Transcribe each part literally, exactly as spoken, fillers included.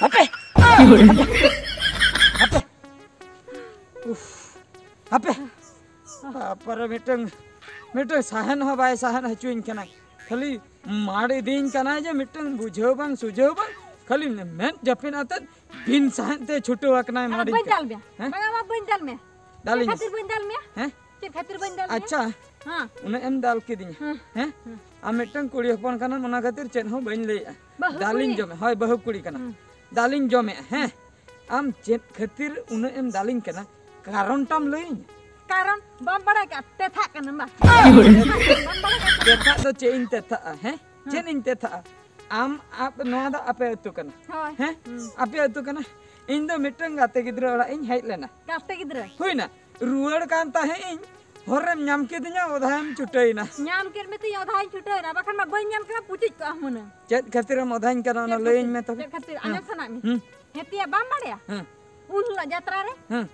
ᱦᱟᱯᱮ᱾ ᱦᱟᱯᱮ᱾ ᱩᱯᱷ᱾ ᱦᱟᱯᱮ᱾ ᱛᱟᱯᱚᱨᱮ ᱢᱤᱫᱴᱟᱝ, ᱢᱤᱫᱴᱟᱝ ᱥᱟᱦᱮᱫ ᱦᱚᱸ ᱵᱟᱭ ᱥᱟᱦᱮᱫ ᱦᱚᱪᱚᱧ ᱠᱟᱱᱟ᱾ ᱠᱷᱟᱹᱞᱤ ᱢᱟᱲ ᱤᱫᱤᱧ ᱠᱟᱱᱟᱭ ᱡᱮ ᱢᱤᱫᱴᱟᱝ ᱵᱩᱡᱷᱟᱹᱣ ᱵᱟᱝ ᱥᱩᱡᱷᱟᱹᱣ ᱵᱟᱝ, ᱠᱷᱟᱹᱞᱤ ᱢᱮᱫ ᱡᱟᱹᱯᱤᱫ ᱟᱛᱮᱫ ᱵᱤᱱ ᱥᱟᱦᱮᱫ ᱛᱮ ᱪᱷᱩᱴᱟᱹᱣ ᱟᱠᱟᱱᱟᱭ ᱢᱟᱲ ᱤᱫᱤᱧ ᱵᱟᱹᱧ ᱠᱟᱱᱟ᱾ ᱫᱟᱞ ᱢᱮᱭᱟ᱾ ᱦᱮᱸ? ᱵᱟᱝᱟ, ᱵᱟᱝ, ᱵᱟᱹᱧ ᱫᱟᱞ ᱢᱮᱭᱟ᱾ ᱪᱮᱫ ᱫᱟᱞᱤᱧ᱾ ᱠᱷᱟᱹᱛᱤᱨ ᱵᱟᱹᱧ ᱫᱟᱞ ᱢᱮᱭᱟ? ᱦᱮᱸ? ᱪᱮᱫ ᱠᱷᱟᱹᱛᱤᱨ ᱵᱟᱹᱧ ᱫᱟᱞ ᱢᱮᱭᱟ? ᱟᱪᱪᱷᱟ, ᱦᱮᱸ᱾ ᱩᱱᱟᱹᱜ ᱮᱢ ᱫᱟᱞ ᱠᱤᱫᱤᱧᱟ᱾ ᱦᱮᱸ᱾ ᱦᱮᱸ? ᱟᱢ ᱢᱤᱫᱴᱟᱝ ᱠᱩᱲᱤ ᱦᱚᱯᱚᱱ ᱠᱟᱱᱟᱢ, ᱚᱱᱟ ᱠᱷᱟᱹᱛᱤᱨ ᱪᱮᱫ ᱦᱚᱸ ᱵᱟᱹᱧ ᱞᱟᱹᱭᱮᱜᱼᱟ᱾ ᱵᱟᱹᱦᱩ ᱫᱟᱞᱤᱧ ᱠᱩᱲᱤ᱾ ᱡᱚᱢᱮ, ᱦᱳᱭ, ᱵᱟᱹᱦᱩ ᱠᱩᱲᱤ ᱠᱟᱱᱟᱢ᱾ ᱦᱮᱸ᱾ ᱫᱟᱞᱤᱧ ᱡᱚᱢᱮᱜᱼᱟ, ᱦᱮᱸ? ᱟᱢ ᱪᱮᱫ ᱠᱷᱟᱹᱛᱤᱨ ᱩᱱᱟᱹᱜ ᱮᱢ ᱫᱟᱞᱤᱧ ᱠᱟᱱᱟ? ᱠᱟᱨᱚᱱ ᱴᱟᱢ ᱞᱟᱹᱭᱟᱹᱧᱟ? ᱠᱟᱨᱚᱱ ᱵᱟᱢ ᱵᱟᱲᱟᱭ ᱠᱟᱜᱼᱟ? ᱛᱮᱛᱷᱟᱜ ᱠᱟᱱᱟᱢ ᱵᱟ? ᱵᱟᱢ ᱵᱟᱲᱟᱭ ᱠᱟᱜᱼᱟ? ᱛᱮᱛᱷᱟᱜ ᱫᱚ ᱪᱮᱫ ᱤᱧ ᱛᱮᱛᱷᱟᱜᱼᱟ, ᱦᱮᱸ? ᱦᱮᱸ᱾ ᱪᱮᱫ ᱤᱧ ᱛᱮᱛᱷᱟᱜᱼᱟ? ᱟᱢ, ᱟᱯ-, ᱱᱚᱣᱟ ᱫᱚ ᱟᱯᱮ ᱟᱹᱛᱩ ᱠᱟᱱᱟ᱾ ᱦᱳᱭ᱾ ᱦᱮᱸ? ᱦᱩᱸ᱾ ᱟᱯᱮ ᱟᱹᱛᱩ ᱠᱟᱱᱟ᱾ ᱤᱧ ᱫᱚ ᱢᱤᱫᱴᱟᱝ ᱜᱟᱛᱮ ᱜᱤᱫᱽᱨᱟᱹ ᱚᱲᱟᱜ ᱤᱧ ᱦᱮᱡ ᱞᱮᱱᱟ᱾ ᱜᱟᱛᱮ ᱜᱤᱫᱽᱨᱟᱹ? ᱦᱩᱭᱱᱟ᱾ ᱨᱩᱣᱟᱹᱲ ᱠᱟᱱ ᱛᱟᱦᱮᱸᱫ ᱤᱧ, ᱦᱚᱨ ᱨᱮᱢ ᱧᱟᱢ ᱠᱤᱫᱤᱧᱟ, ᱚᱫᱷᱟᱭᱮᱢ ᱪᱷᱩᱴᱟᱹᱣᱮᱱᱟ᱾ ᱧᱟᱢ ᱠᱮᱫ ᱢᱮᱛᱮᱧ ᱚᱫᱷᱟᱧ ᱪᱷᱩᱴᱟᱹᱣᱮᱱᱟ, ᱵᱟᱠᱷᱟᱱ ᱢᱟ ᱵᱟᱹᱧ ᱧᱟᱢ ᱠᱮᱢᱟ ᱯᱩᱪᱩᱡ ᱠᱚᱜᱼᱟ ᱦᱩᱱᱟᱹᱝ᱾ ᱪᱮᱫ ᱠᱷᱟᱹᱛᱤᱨᱮᱢ ᱚᱫᱷᱟᱧ ᱠᱟᱱᱟ ᱚᱱᱟ ᱪᱮᱫ ᱞᱟᱹᱭᱟᱹᱧ ᱠᱷᱟᱹᱛᱤᱨ? ᱢᱮ ᱛᱚᱵᱮ᱾ ᱪᱮᱫ ᱠᱷᱟᱹᱛᱤᱨ? ᱦᱮᱸ᱾ ᱟᱸᱡᱚᱢ ᱥᱟᱱᱟᱭᱮᱫ ᱢᱮᱭᱟ? ᱦᱩᱸ᱾ ᱦᱮᱸᱛᱤᱭᱟ ᱵᱟᱢ ᱵᱟᱲᱟᱭᱟ? ᱦᱮᱸ᱾ ᱩᱱ ᱦᱤᱞᱳᱜ ᱡᱟᱛᱨᱟ ᱨᱮ? ᱦᱮᱸ᱾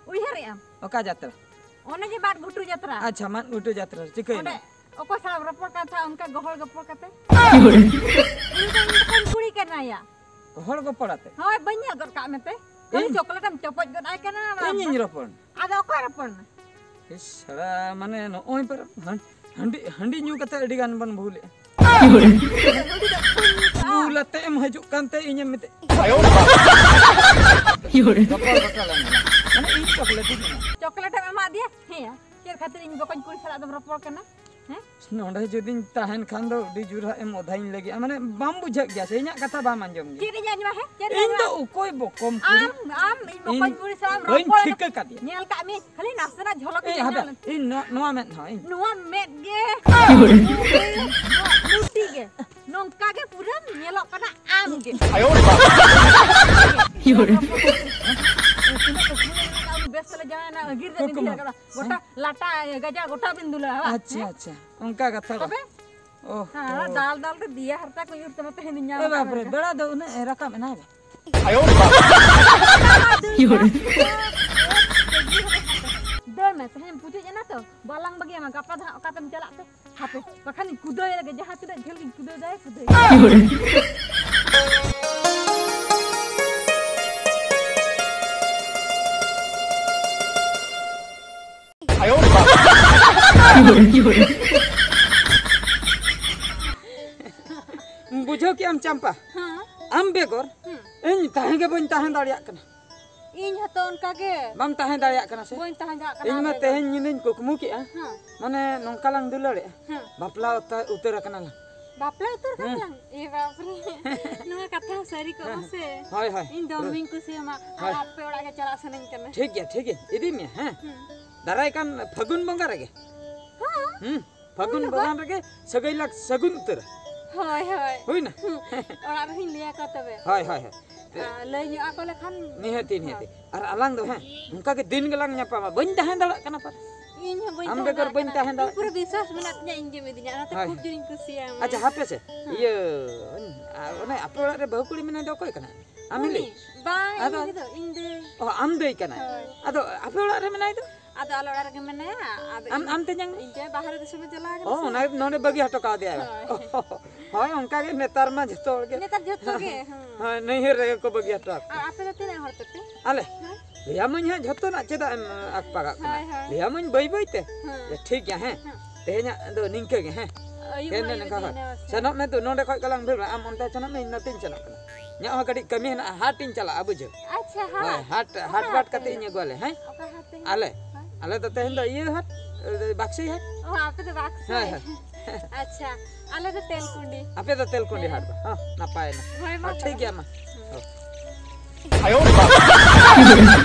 ᱩᱭᱦᱟᱹᱨᱮᱜ ᱟᱢ? ᱚᱠᱟ ᱡᱟᱛᱨᱟ? ᱚᱱᱮ ᱡᱮ ᱢᱟᱫ ᱜᱷᱩᱴᱩ ᱡᱟᱛᱨᱟ᱾ ᱟᱪᱪᱷᱟ, ᱢᱟᱫ ᱜᱷᱩᱴᱩ ᱡᱟᱛᱨᱟ ᱨᱮ ᱪᱤᱠᱟᱹᱭᱮᱱᱟ? ᱚᱸᱰᱮ ᱚᱠᱚᱭ ᱥᱟᱶ ᱨᱚᱯᱚᱲ ᱠᱟᱱ ᱛᱟᱦᱮᱸ ᱚᱱᱠᱟ ᱜᱚᱦᱚᱲ ᱜᱚᱯᱚᱲ ᱠᱟᱛᱮ? ᱩᱱᱤ ᱫᱚ ᱤᱧ ᱵᱚᱠᱚᱧ ᱠᱩᱲᱤ ᱠᱟᱱᱟᱭᱟ᱾ ᱜᱚᱦᱚᱲ ᱜᱚᱯᱚᱲ ᱟᱛᱮ? ᱦᱳᱭ, ᱵᱟᱹᱧ ᱧᱮᱞ ᱜᱚᱫ ᱠᱟᱜ ᱢᱮᱛᱮ᱾ ᱠᱷᱟᱹᱞᱤ ᱤᱧ? ᱪᱚᱠᱞᱮᱴ ᱮᱢ ᱪᱚᱯᱚᱡ ᱜᱚᱫ ᱟᱭ ᱠᱟᱱᱟ᱾ ᱤᱧᱤᱧ ᱨᱚᱯᱚᱲ? ᱟᱫᱚ ᱚᱠᱚᱭ ᱨᱚᱯᱚᱲ ᱱᱟ? ᱤᱥ, ᱥᱟᱞᱟ, ᱢᱟᱱᱮ ᱱᱚᱜᱼᱚᱭ ᱯᱟᱨᱟ ᱦᱟᱺ-, ᱦᱟᱺᱰᱤ, ᱦᱟᱺᱰᱤ ᱧᱩ ᱠᱟᱛᱮ ᱟᱹᱰᱤ ᱜᱟᱱ ᱵᱚᱱ ᱵᱷᱩᱞᱮᱜᱼᱟ᱾ ᱦᱟᱺᱰᱤ ᱫᱚ ᱚᱠᱚᱭ ᱧᱩ ᱠᱟᱜᱼᱟ? ᱵᱷᱩᱞ ᱟᱛᱮ ᱮᱢ ᱦᱤᱡᱩᱜ ᱠᱟᱱᱛᱮ ᱤᱧᱮᱢ ᱢᱮᱛᱮ᱾ ᱜᱚᱯᱚᱲ ᱜᱚᱴᱟ ᱞᱮᱱ ᱜᱮ᱾ ᱢᱟᱱᱮ ᱤᱧ ᱪᱚᱠᱞᱮᱴ ᱤᱧ ᱮᱢᱟ᱾ ᱪᱚᱠᱞᱮᱴ ᱮᱢ ᱮᱢᱟ ᱫᱮᱭᱟ? ᱦᱮᱸᱭᱟ᱾ ᱪᱮᱫ ᱠᱷᱟᱹᱛᱤᱨ ᱤᱧ ᱵᱚᱠᱚᱧ ᱠᱩᱲᱤ ᱥᱟᱞᱟᱜ ᱫᱚᱢ ᱨᱚᱯᱚᱲ ᱠᱟᱱᱟ? ᱦᱮᱸ? ᱱᱚᱰᱮ ᱡᱩᱫᱤᱧ ᱛᱟᱦᱮᱱ ᱠᱷᱟᱱ ᱫᱚ ᱟᱹᱰᱤ ᱡᱳᱨ ᱦᱟᱸᱜ ᱮᱢ ᱚᱫᱷᱟᱧ ᱞᱟᱹᱜᱤᱫ᱾ ᱢᱟᱱᱮ ᱵᱟᱢ ᱵᱩᱡᱷᱟᱹᱜ ᱜᱮᱭᱟ ᱥᱮ? ᱤᱧᱟᱹᱜ ᱠᱟᱛᱷᱟ ᱵᱟᱢ ᱟᱸᱡᱚᱢ ᱜᱮᱭᱟ? ᱪᱮᱫ ᱤᱧ ᱟᱸᱡᱚᱢᱟ? ᱦᱮᱸ? ᱪᱮᱫ ᱤᱧ ᱤᱧ ᱫᱚ ᱟᱸᱡᱚᱢᱟ? ᱚᱠᱚᱭ ᱵᱚᱠᱚᱢ ᱠᱩᱲᱤ? ᱟᱢ, ᱟᱢ, ᱤᱧ ᱵᱚᱠᱚᱧ ᱤᱧ ᱠᱩᱲᱤ ᱥᱟᱶ ᱮᱢ ᱵᱟᱹᱧ ᱨᱚᱯᱚᱲ ᱴᱷᱤᱠᱟᱹ ᱠᱟᱫᱮᱭᱟ᱾ ᱧᱮᱞ ᱠᱟᱜ ᱢᱤᱭᱟᱹᱧ, ᱠᱷᱟᱹᱞᱤ ᱱᱟᱥᱮᱱᱟᱜ ᱡᱷᱚᱞᱚᱠ ᱤᱧ ᱤᱧ ᱦᱟᱯᱮ, ᱧᱮᱞ ᱤᱧ ᱱᱚᱣᱟ, ᱱᱚᱣᱟ ᱢᱮᱫ ᱦᱚᱸ ᱤᱧ᱾ ᱱᱚᱣᱟ ᱢᱮᱫ ᱜᱮ᱾ ᱱᱚᱣᱟ ᱞᱩᱴᱤ ᱜᱮ᱾ ᱱᱚᱝᱠᱟ ᱜᱮ ᱯᱩᱨᱟᱹᱢ ᱧᱮᱞᱚᱜ ᱠᱟᱱᱟ ᱟᱢ ᱜᱮ᱾ ᱟᱭᱳ ᱨᱮ ᱵᱟᱵᱟ᱾ ᱩᱱᱤ ᱵᱮᱥ ᱛᱮᱞᱮ ᱡᱟᱶᱟᱭ ᱮᱱᱟ, ᱟᱹᱜᱤᱨ ᱫᱚ ᱠᱩᱠᱢᱩ᱾ ᱤᱫᱤ ᱠᱟᱫᱟ᱾ ᱜᱚᱴᱟ ᱞᱟᱴᱟ, ᱜᱟᱡᱟ ᱜᱚᱴᱟ ᱵᱤᱱ ᱫᱩᱞᱟ, ᱵᱟᱝ? ᱟᱪᱪᱷᱟ, ᱦᱮᱸ? ᱟᱪᱪᱷᱟ᱾ ᱚᱱᱠᱟ ᱠᱟᱛᱷᱟ ᱵᱟᱝ? ᱛᱚᱵᱮ? ᱚ, ᱦᱮᱸ, ᱚ᱾ ᱫᱟᱞ ᱫᱟᱞ ᱛᱮ ᱫᱤᱭᱟ ᱦᱟᱨᱛᱟ ᱠᱚ ᱧᱩᱨ ᱛᱟᱢᱟ, ᱛᱮᱦᱮᱧ ᱫᱚ ᱧᱟᱢ ᱮ ᱵᱟᱯ ᱨᱮ, ᱠᱟᱫᱟ᱾ ᱵᱮᱲᱟ ᱫᱚ ᱩᱱᱟᱹᱜ ᱮ ᱨᱟᱠᱟᱵ ᱮᱱᱟ, ᱦᱮᱸ ᱵᱟᱝ? ᱫᱟᱹᱲ ᱢᱮ, ᱛᱮᱦᱮᱧ ᱯᱩᱡᱟᱹ ᱮᱱᱟ ᱛᱚ, ᱵᱟᱞᱟᱝ ᱵᱟᱹᱜᱤᱭᱟᱢᱟ, ᱜᱟᱯᱟ ᱫᱚ ᱦᱟᱸᱜ ᱚᱠᱟᱛᱮᱢ ᱪᱟᱞᱟᱜ ᱛᱮ? ᱦᱟᱯᱮ, ᱵᱟᱠᱷᱟᱱᱤᱧ ᱠᱩᱫᱟᱹᱭ ᱞᱮᱜᱮ, ᱡᱟᱦᱟᱸ ᱛᱤᱱᱟᱹᱜ ᱡᱷᱟᱹᱞ ᱜᱤᱧ ᱠᱩᱫᱟᱹᱭ ᱫᱟᱭ, ᱠᱩᱫᱟᱹᱭ᱾ ᱵᱩᱡᱷᱟᱹᱣ ᱠᱮᱜ ᱟᱢ ᱪᱟᱢᱯᱟ? ᱦᱮᱸ᱾ ᱟᱢ ᱵᱮᱜᱚᱨ ᱦᱮᱸ᱾ ᱤᱧ ᱛᱟᱦᱮᱸ ᱜᱮ ᱵᱟᱹᱧ ᱛᱟᱦᱮᱸ ᱫᱟᱲᱮᱭᱟᱜ ᱠᱟᱱᱟ᱾ ᱤᱧ ᱦᱚᱸᱛᱚ ᱚᱱᱠᱟ ᱜᱮ᱾ ᱵᱟᱢ ᱛᱟᱦᱮᱸ ᱫᱟᱲᱮᱭᱟᱜ ᱠᱟᱱᱟ ᱥᱮ? ᱵᱟᱹᱧ ᱛᱟᱦᱮᱸ ᱫᱟᱲᱮᱭᱟᱜ ᱠᱟᱱᱟ ᱤᱧ ᱢᱟ ᱟᱢ ᱵᱮᱜᱚᱨ᱾ ᱛᱮᱦᱮᱧ ᱧᱤᱫᱟᱹᱧ ᱠᱩᱠᱢᱩ ᱠᱮᱜᱼᱟ, ᱦᱮᱸ᱾ ᱢᱟᱱᱮ ᱱᱚᱝᱠᱟ ᱞᱟᱝ ᱫᱩᱞᱟᱹᱲᱮᱜᱼᱟ, ᱦᱮᱸ᱾ ᱵᱟᱯᱞᱟ ᱩᱛᱟᱹ-, ᱩᱛᱟᱹᱨ ᱟᱠᱟᱱᱟ ᱞᱟᱝ᱾ ᱵᱟᱯᱞᱟ ᱩᱛᱟᱹᱨ ᱦᱮᱸ᱾ ᱠᱟᱱᱟ ᱞᱟᱝ? ᱮ ᱵᱟᱯᱨᱮ᱾ ᱱᱚᱣᱟ ᱠᱟᱛᱷᱟ ᱥᱟᱹᱨᱤ ᱠᱚᱜ ᱦᱮᱸ, ᱢᱟᱥᱮ᱾ ᱦᱮᱸ᱾ ᱦᱳᱭ, ᱦᱳᱭ᱾ ᱤᱧ ᱫᱚᱢᱮᱧ ᱠᱩᱥᱤᱭᱟᱢᱟ᱾ ᱟᱨ ᱦᱳᱭ᱾ ᱟᱯᱮ ᱚᱲᱟᱜ ᱜᱮ ᱪᱟᱞᱟᱜ ᱥᱟᱱᱟᱧ ᱠᱟᱱᱟ᱾ ᱴᱷᱤᱠ ᱜᱮᱭᱟ, ᱴᱷᱤᱠ ᱜᱮᱭᱟ᱾ ᱤᱫᱤ ᱢᱮᱭᱟ, ᱦᱮᱸ᱾ ᱦᱩᱸ᱾ ᱫᱟᱨᱟᱭ ᱠᱟᱱ ᱯᱷᱟᱹᱜᱩᱱ ᱵᱚᱸᱜᱟ ᱨᱮᱜᱮ᱾ ᱦᱮᱸ᱾ ᱦᱩᱸ᱾ ᱯᱷᱟᱹᱜᱩᱱ ᱩᱱ ᱞᱚᱜᱚᱱ? ᱵᱚᱸᱜᱟ ᱨᱮᱜᱮ ᱥᱟᱹᱜᱟᱹᱭ ᱞᱟᱝ ᱥᱟᱹᱜᱩᱱ ᱩᱛᱟᱹᱨᱟ᱾ ᱦᱳᱭ, ᱦᱳᱭ᱾ ᱦᱩᱭᱱᱟ? ᱦᱩᱸ᱾ ᱚᱲᱟᱜ ᱨᱮᱦᱚᱸᱧ ᱞᱟᱹᱭ ᱟᱠᱚᱣᱟ ᱛᱚᱵᱮ᱾ ᱦᱳᱭ, ᱦᱳᱭ, ᱦᱳᱭ᱾ ᱟᱨ ᱞᱟᱹᱭ ᱧᱚᱜ ᱟᱠᱚ ᱞᱮᱠᱷᱟᱱ ᱱᱤᱦᱟᱹᱛᱤ, ᱦᱳᱭ᱾ ᱱᱤᱦᱟᱹᱛᱤ᱾ ᱟᱨ ᱟᱞᱟᱝ ᱫᱚ, ᱦᱮᱸ, ᱚᱱᱠᱟ ᱜᱮ ᱫᱤᱱ ᱜᱮᱞᱟᱝ ᱧᱟᱯᱟᱢᱟ᱾ ᱵᱟᱹᱧ ᱛᱟᱦᱮᱸ ᱫᱟᱲᱮᱭᱟᱜ ᱠᱟᱱᱟ ᱯᱟᱞᱮ᱾ ᱤᱧ ᱦᱚᱸ ᱵᱟᱹᱧ ᱟᱢ ᱛᱟᱦᱮᱸ ᱵᱮᱜᱚᱨ ᱫᱟᱲᱮᱭᱟᱜ ᱵᱟᱹᱧ ᱠᱟᱱᱟ᱾ ᱛᱟᱦᱮᱸ ᱤᱧ ᱫᱟᱲᱮᱭᱟᱜ ᱯᱩᱨᱟᱹ ᱠᱟᱱᱟ᱾ ᱵᱤᱥᱣᱟᱥ ᱢᱮᱱᱟᱜ ᱛᱤᱧᱟ, ᱤᱧ ᱜᱮᱢ ᱤᱫᱤᱧᱟ᱾ ᱚᱱᱟᱛᱮ ᱦᱳᱭ᱾ ᱠᱷᱩᱵ ᱡᱳᱨᱤᱧ ᱠᱩᱥᱤᱭᱟᱢᱟ᱾ ᱟᱪᱪᱷᱟ, ᱦᱟᱯᱮ ᱥᱮ᱾ ᱦᱮᱸ᱾ ᱤᱭᱟᱹ, ᱟᱨ ᱚᱱᱮ ᱟᱯᱮ ᱚᱲᱟᱜ ᱨᱮ ᱵᱟᱹᱦᱩ ᱠᱩᱲᱤ ᱢᱮᱱᱟᱭ ᱫᱚ ᱚᱠᱚᱭ ᱠᱟᱱᱟᱭ? ᱟᱢ ᱩᱱᱤ? ᱦᱤᱞᱤ? ᱵᱟᱝ, ᱟᱫᱚ? ᱤᱧ ᱫᱚ, ᱤᱧ ᱫᱟᱹᱭ᱾ ᱚ, ᱟᱢ ᱫᱟᱹᱭ ᱠᱟᱱᱟᱭ? ᱦᱳᱭ᱾ ᱟᱫᱚ ᱟᱯᱮ ᱚᱲᱟᱜ ᱨᱮ ᱢᱮᱱᱟᱭ ᱫᱚ? ᱟᱫᱚ ᱟᱞᱮ ᱚᱲᱟᱜ ᱨᱮᱜᱮ ᱢᱮᱱᱟᱭᱟ᱾ ᱟᱫᱚ ᱟᱢ, ᱤᱧ, ᱟᱢ ᱛᱮᱧᱟᱝ ᱫᱚ? ᱤᱧ ᱫᱚ ᱵᱟᱦᱨᱮ ᱫᱤᱥᱚᱢᱮ ᱪᱟᱞᱟᱣ ᱠᱟᱱᱟ ᱚ, ᱥᱮ᱾ ᱚᱱᱟ ᱱᱚᱰᱮ ᱵᱟᱹᱜᱤ ᱦᱚᱴᱚ ᱠᱟᱣᱫᱮᱭᱟ᱾ ᱦᱳᱭ᱾ ᱦᱳᱭ, ᱚᱱᱠᱟ ᱜᱮ ᱱᱮᱛᱟᱨ ᱢᱟ ᱡᱷᱚᱛᱚ ᱦᱚᱲ ᱜᱮ᱾ ᱱᱮᱛᱟᱨ ᱡᱷᱚᱛᱚ ᱜᱮ, ᱦᱮᱸ᱾ ᱦᱳᱭ, ᱱᱟᱹᱭᱦᱟᱹᱨ ᱨᱮᱜᱮ ᱠᱚ ᱵᱟᱹᱜᱤ ᱦᱚᱴᱚ ᱟᱠᱚ᱾ ᱟᱨ ᱟᱯᱮ ᱫᱚ ᱛᱤᱱᱟᱹᱜ ᱦᱚᱲ ᱛᱮᱯᱮ? ᱟᱞᱮ? ᱦᱮᱸ᱾ ᱞᱟᱹᱭᱟᱢᱟᱹᱧ ᱦᱟᱸᱜ, ᱡᱷᱚᱛᱚ ᱱᱟᱜ ᱪᱮᱫᱟᱜ ᱮᱢ ᱟᱠᱯᱟᱠᱟᱜ ᱠᱟᱱᱟ? ᱦᱳᱭ, ᱦᱳᱭ᱾ ᱞᱟᱹᱭᱟᱢᱟᱹᱧ ᱵᱟᱹᱭ ᱵᱟᱹᱭ ᱛᱮ᱾ ᱦᱮᱸ᱾ ᱡᱮ ᱴᱷᱤᱠ ᱜᱮᱭᱟ, ᱦᱮᱸ᱾ ᱦᱮᱸ᱾ ᱛᱮᱦᱮᱧᱟᱜ ᱫᱚ ᱱᱤᱝᱠᱟᱹ ᱜᱮ, ᱦᱮᱸ᱾ ᱟᱹᱭᱩᱵ ᱛᱮᱦᱮᱧ ᱫᱚ ᱟᱹᱭᱩᱵ ᱱᱤᱝᱠᱟᱹ ᱦᱳᱭ᱾ ᱤᱱᱟᱹ ᱥᱮ᱾ ᱥᱮᱱᱚᱜ ᱢᱮ ᱛᱚ, ᱱᱚᱰᱮ ᱠᱷᱚᱡ ᱜᱮᱞᱟᱝ ᱵᱷᱤᱲᱟ᱾ ᱟᱢ ᱚᱱᱛᱮ ᱥᱮᱱᱚᱜ ᱢᱮ, ᱤᱧ ᱱᱚᱛᱮᱧ ᱥᱮᱱᱚᱜ ᱠᱟᱱᱟ᱾ ᱤᱧᱟᱹᱜ ᱦᱚᱸ ᱠᱟᱹᱴᱤᱡ ᱠᱟᱹᱢᱤ ᱦᱮᱱᱟᱜᱼᱟ, ᱦᱟᱴ ᱤᱧ ᱪᱟᱞᱟᱜᱼᱟ, ᱵᱩᱡᱷᱟᱹᱣ᱾ ᱟᱪᱪᱷᱟ, ᱦᱳᱭ, ᱦᱟᱴ᱾ ᱦᱟᱴ, ᱚᱠᱟ ᱦᱟᱴ ᱦᱟᱴ ᱵᱟᱴ ᱠᱟᱛᱮ ᱛᱮᱦᱮᱧ? ᱤᱧ ᱟᱹᱜᱩᱣᱟᱞᱮ, ᱦᱮᱸ? ᱚᱠᱟ ᱦᱟᱴ ᱛᱮᱦᱮᱧ ᱟᱞᱮ, ᱫᱚ? ᱦᱮᱸ? ᱟᱞᱮ ᱫᱚ ᱛᱮᱦᱮᱧ ᱫᱚ ᱤᱭᱟᱹ ᱦᱟᱴ, ᱮ, ᱵᱟᱠᱥᱤ ᱦᱟᱴ᱾ ᱚ, ᱟᱯᱮ ᱫᱚ ᱵᱟᱠᱥᱤ᱾ ᱦᱮᱸ, ᱦᱮᱸ᱾ ᱟᱪᱪᱷᱟ, ᱟᱞᱮ ᱫᱚ ᱛᱮᱞᱠᱩᱸᱰᱤ᱾ ᱟᱯᱮ ᱫᱚ ᱛᱮᱞᱠᱩᱸᱰᱤ ᱦᱮᱸ᱾ ᱦᱟᱴ ᱵᱟ? ᱦᱚᱸ, ᱱᱟᱯᱟᱭ ᱮᱱᱟ᱾ ᱦᱳᱭ, ᱢᱟ ᱦᱚᱸ, ᱴᱷᱤᱠ ᱛᱚᱵᱮ᱾ ᱜᱮᱭᱟ, ᱢᱟ᱾ ᱦᱩᱸ᱾ ᱦᱚᱸ᱾